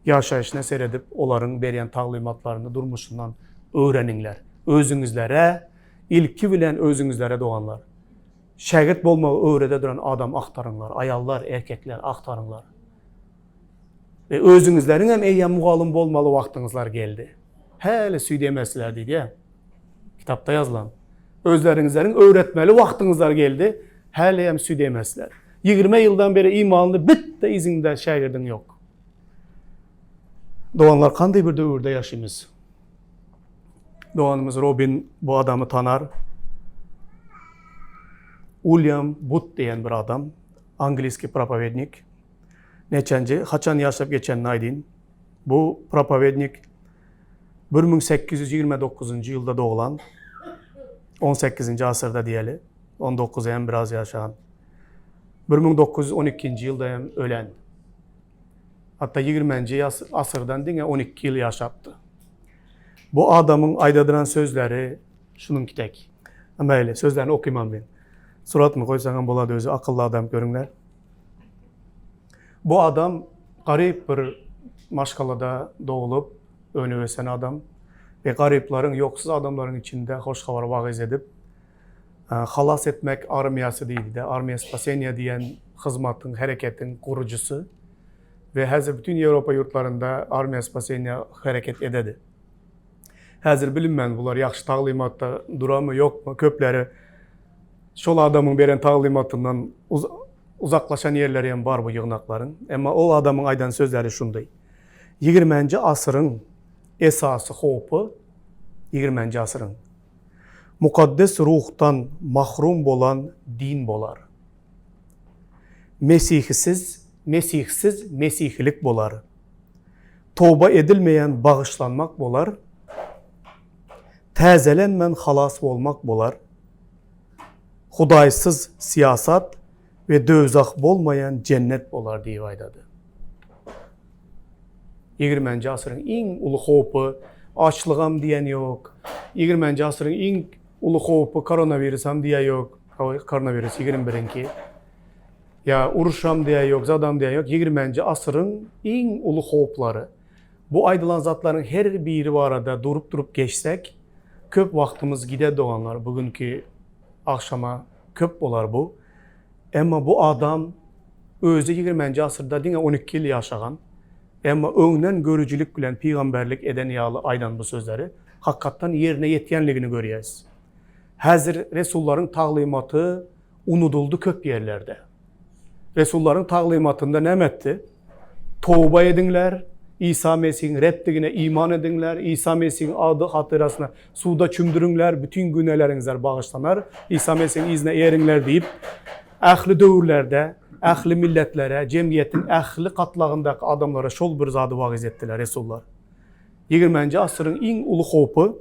ýaşaýşyna seredip olaryň berýän taglymatlaryny durmuşyndan öwreniňler. Özüňizlere ilki bilen özüňizlere doganlar. Şägirt bolmagy öwrede duran adam agtaryňlar, aýallar, erkekler agtaryňlar. We özüňizleriň hem eýýäm mugallym bolmaly wagtyňyzlar geldi. Häli süýt emesler diýdi. Kitapda ýazylan. Özleriňizleriň öwretmeli wagtyňyzlar geldi. Häli hem süýt emesler. 20 ýyldan beri imanly bitte iziňde şägirdiň ýok. Doganlar kanday bir döwürde ýaşaýmyz? Doganymyz Robin bu adamy tanar. Uilýam But diýen bir adam, angliski propowednik. Neçenji, haçan ýaşap geçenini aýdyn. Bu propowednik 1829-njy ýylda doglan. 18-nji asyrda diýeli. 19 hem biraz ýaşan. 1912-nji ýylda hem ölen. Hatda 20-nji asyrdan diňe 12 ýyl ýaşapdy. Bu adamyň aýdadyran sözleri şunuňki tek. Mäli, sözlerini okyman men. Suratyny goýsaňam bolady özi akylly adam görüňler. Bu adam garyp bir maşgalada dogulup, önüp ösen adam we garyplaryň, ýoksuz adamlaryň içinde hoş habary wagyz edip, Halas etmek armiýasy diýdi-de, Armiýa spaseniýa diýen hyzmatyň, hereketiň gurujysy we häzir bütin Ýewropa ýurtlarynda Armiýa spaseniýa hereket ededi. Häzir bilinmän bular ýagşy taglymatda duramy ýokmy, köpleri şol adamyň beren taglymatyndan uzaklaşan ýerleri hem bar bu ýygnaklaryň. Emma ol adamyň aýdan sözleri şunday. Ýigrimenji asyryň esasy howpy ýigrimenji asyryň Mukaddes Ruhdan mahrum bolan din bolar. Mesihsiz, Mesihsiz mesihilik bolar. Toba edilmeýän bagyşlanmak bolar. Täzelenmän halas bolmak bolar. Hudaýsyz syýasat we döwzah bolmaýan jennet bolar diýip aýdady. Ýigrimenji asyryň iň uly howpy açlygam diýen ýok. Ýigrimenji asyryň iň uly howpy koronawirusam diýen ýok. Koronawirus ýigrimi birinki. Ýa uruşam diýen ýok, zadam diýen ýok. Ýigrimenji asyryň iň uly howplary. Bu aýdylan zatlaryň her biri barada durup-durup geçsek, köp wagtymyz gider doganlar. Bu günki agşama köp bolar bu. Emma bu adam özi ýigrimenji asyrda diňe 12 ýyl ýaşagan, emma öňden görüjilik bilen pygamberlik eden ýaly aýdan bu sözleri hakykatdan ýerine ýetýänligini görýäris. Häzir resullaryň taglymaty unudyldy köp ýerlerde. Resullaryň taglymatynda näme etdi? Toba ediňler, Isa Mesihiň Rebdigine iman ediňler, Isa Mesihiň ady hatyrasyna suwda çümdüriňler, bütin günäleriňizler bagyşlanar, Isa Mesihiň yzyna eriňler diýip, ähli döwürlerde, ähli milletlere, jemgyýetiň ähli gatlagyndaky adamlara şol bir zady wagyz etdiler resullar. Ýigrimenji asyryň iň uly howpy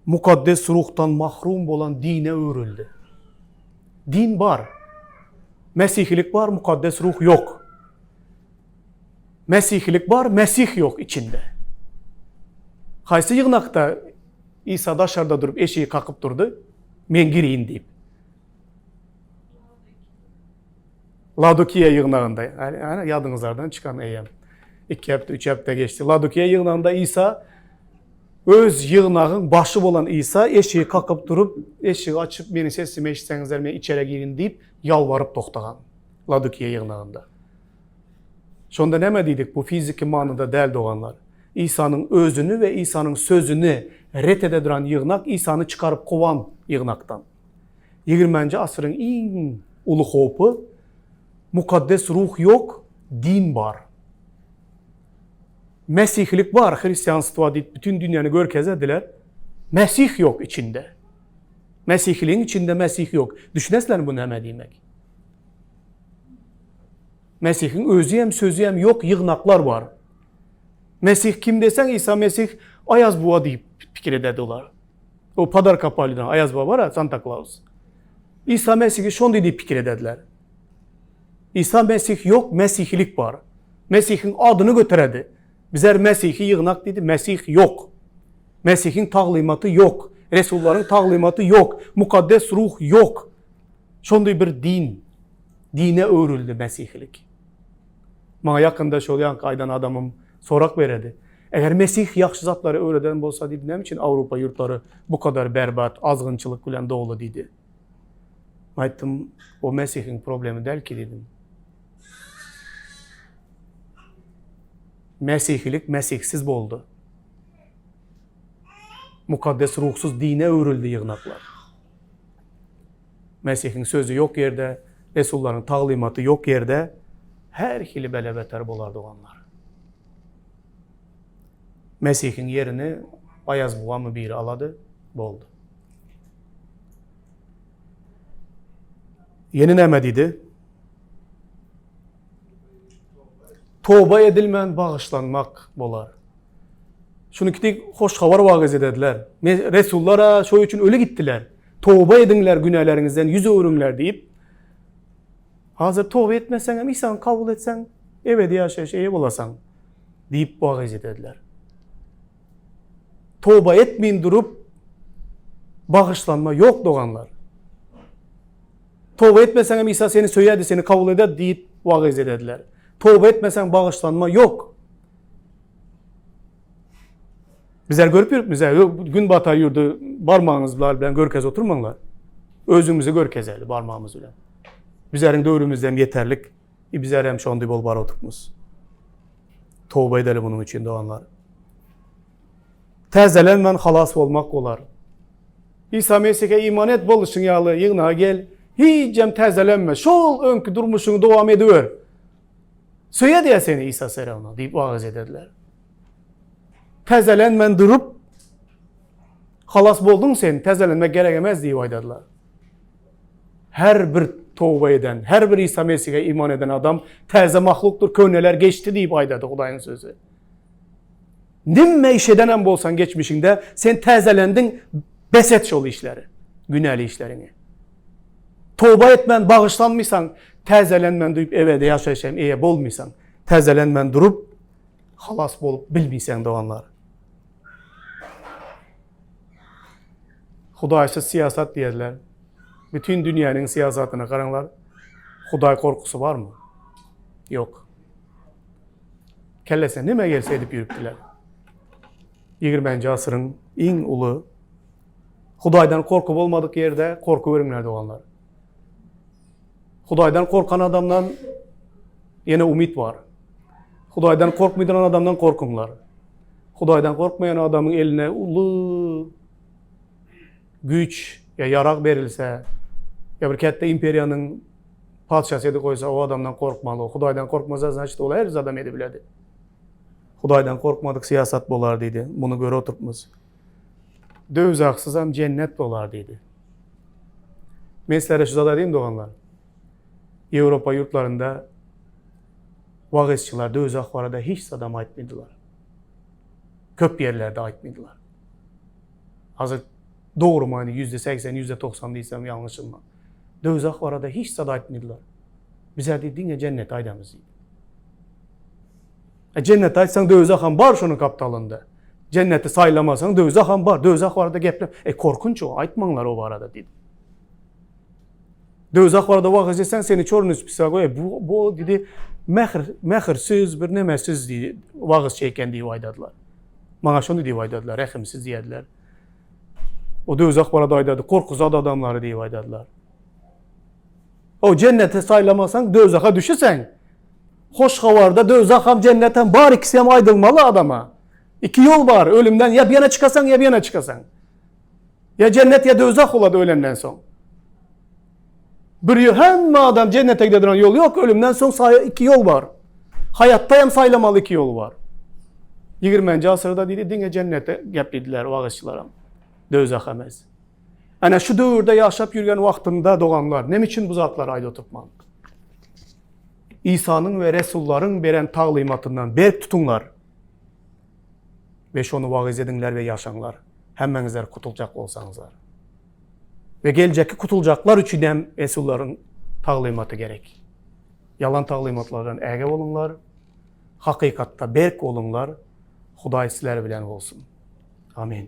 Mukaddes Ruhdan mahrum bolan dine öwrüldi. Din bar. Mesihilik bar, Mukaddes Ruh ýok. Mesihilik bar, Mesih ýok içinde. Haýsy ýygnakda Isa daşarda durup eşigi kakyp durdy, men gireýin diýip. Laodikiýa ýygnagynda, ana ýadyňyzlardan çykan eýýäm. 2 hepde, 3 hepde geçdi. Laodikiýa ýygnagynda Isa öz ýygnagyň başy bolan Isa eşigi kakyp durup, eşigi açyp meniň sesimi eşitseňizler men içeri girin diýip ýalbaryp togtagan. Laodikiýa ýygnagynda. Şonda näme diýdik? Bu fiziki manyda däl doganlar. Isanyň özüni we Isanyň sözüni ret ede duran ýygnak Isany çykaryp kowan ýygnakdan. Ýigrimenji asyryň iň uly howpy Mukaddes Ruh ýok, din bar. Mesihilik bar, hristianstwa diýip bütin dünýäni görkezediler. Mesih ýok içinde. Mesihiligiň içinde Mesih ýok. Düşünesizlermi bu näme diýmek? Mesihiň özi hem sözi hem ýok ýygnaklar bar. Mesih kim deseň Isa Mesih Aýaz buwa diýip pikir ederdi olar. O podarka palýan Aýaz baba bar Santa Claus. Isa Mesihi şondy diýip pikir ederdiler. Isa Mesih ýok, Mesihilik bar. Mesihiň adyny göteredi. Bizler Mesihi ýygnak diýdi, Mesih ýok. Mesihiň taglymaty ýok. Resullaryň taglymaty ýok. Mukaddes Ruh ýok. Şondy bir din, dine öwrüldi Mesihilik. Maňa ýakynda şol ýaňky aýdan adamym sorak beredi. Eger Mesih ýagşy zatlary öwreden bolsa diýdi, näme üçin Awrupa ýurtlary bu kadar berbat, azgynçylyk bilen doly diýdi. Aýtdym, o Mesihiň problemi däl ki diýdim. Mesihilik Mesihsiz boldy. Mukaddes ruhsuz dine öwrüldi ýygnaklar. Mesihiň sözi ýok ýerde, resullaryň taglymaty ýok ýerde her hili bele-beter bolar doganlar. Mesihiň ýerini Aýaz bugamy biri alady, boldy. Ýene näme diýdi? Toba edilmän bagyşlanmak bolar. Şuny kitik hoş habar wagyz edediler. Resullar şo üçin öli gitdiler. Toba ediňler günäleriňizden ýüz öwrüňler diýip. Hazır toba etmeseň hem İsa'ny kabul etseň ebedi ýaşaýyş eýe bolasaň diýip wagyz edediler. Toba etmeýin durup bagyşlanma ýok doganlar. Toba etmeseň hem İsa seni söýerdi, seni kabul eder diýip wagyz edediler. Toba etmeseň bagyşlanma ýok. Bizler görüp ýörüp bize gün batar ýurdy barmagyňyz bilen görkez oturmaňlar. Özümizi görkezeli barmagymyz bilen. Bizleriň döwrümizde hem ýeterlik. I bizler hem şondy bolup baryp oturmyz. Toba edeli munuň üçin doganlar. Täzelenmän halas bolmak bolar. Isa Mesihe iman et boluşyň ýaly ýygnaga gel. Hijem täzelenme. Şol öňki durmuşyňy dowam ediber. Söýe diýä seni Isa Serewna diýip wagyz ederler. Täzelenmän durup halas bolduň sen, täzelenmek gerek emes diýip aýdarlar. Her bir toba eden, her bir Isa Mesihe iman eden adam täze mahlukdyr, köneler geçdi diýip aýdady Hudaýyň sözi. Nimme iş eden hem bolsaň geçmişiňde, sen täzelendiň, bes et şol işleri, günäli işleriňi. Toba etmän bagyşlanmysaň, täzelenmän duýup ebedi ýaşaýşa hem eýe bolmysaň, täzelenmän durup halas bolup bilmeyseň doganlar. Hudaýsyz syýasat diýerler. Bütün dünýäniň syýasatyna garaňlar. Hudaý korkusy barmy? Ýok. Kellesine nime gelse edip ýürüpdiler. 20-nji asyryň iň uly Hudaýdan korky bolmadyk ýerde korky görüňler doganlar. Hudaýdan korkan adamdan ýene umyt bar. Hudaýdan korkmaýan adamdan korkuňlar. Hudaýdan korkmaýan adamyň eline uly güýç ýa ýarag berilse, ýa bir kätde imperiýanyň patyşasy edip goýsa, o adamdan korkmaly. Hudaýdan korkmasa, значит, ol her zadam edip biledi. Hudaýdan korkmadyk syýasat bolar diýdi. Muny görüp oturypmyz. Döwzahsyzam jennet bolar diýdi. Men sizlere şu zat aýdayym doganlar. Ýewropa ýurtlarynda wagyzçylar döwzah barada hiç zadam aýtmadylar. Köp ýerlerde aýtmadylar. Hazır dogry many %80, %90 diýsem ýalňyşylma. Döwzah barada hiç zat aýtmadylar. Bizler diýdi diňe jennet aýdamyz diýdi. E jennet aýtsaň döwzah hem bar şonuň kaptalynda. Jenneti saýlamasaň döwzah hem bar. Döwzah barada geple. E korkunç o aýtmaňlar o barada diýdi. Döwzah barada wagyz etseň seni çorny spisa goý. E, bu bu diýdi mähir mähirsiz bir nemesiz diýdi. Wagyz çeken diýip aýdadylar. Maňa şony diýip aýdadylar, rehimsiz diýdiler. O döwzah barada aýdady, korkuzat adamlary diýip aýdadylar. O jenneti saýlamasaň döwzaha düşüseň. Hoş habarda döwzah hem jennet hem bar ikisi hem aýdylmaly adama. Iki ýol bar, ölümden ýa bir ýana çykasaň ýa bir ýana çykasaň. Ýa jennet ýa döwzah bolady ölenden soň. Bir ýol hemme adam jennete gidediren ýol ýok, ölümden soň saýa iki ýol bar. Haýatda hem saýlamaly iki ýol bar. 20-nji asyrda diýdi diňe jennete gep diýdiler wagyzçylaram. Döwzah emes. Ana şu döwürde ýaşap ýürgen wagtynda doganlar, näme üçin bu zatlary aýdyp oturtman? Isanyň we resullaryň beren taglymatyndan berk tutuňlar we şony wagyz ediňler we ýaşaňlar. Hemmäňizler kutuljak bolsaňyzlar. We geljekki kutuljaklar üçin hem resullaryň taglymaty gerek. Ýalan taglymatlardan äge boluňlar, hakykatda berk boluňlar. Hudaý sizler bilen bolsun. Amin.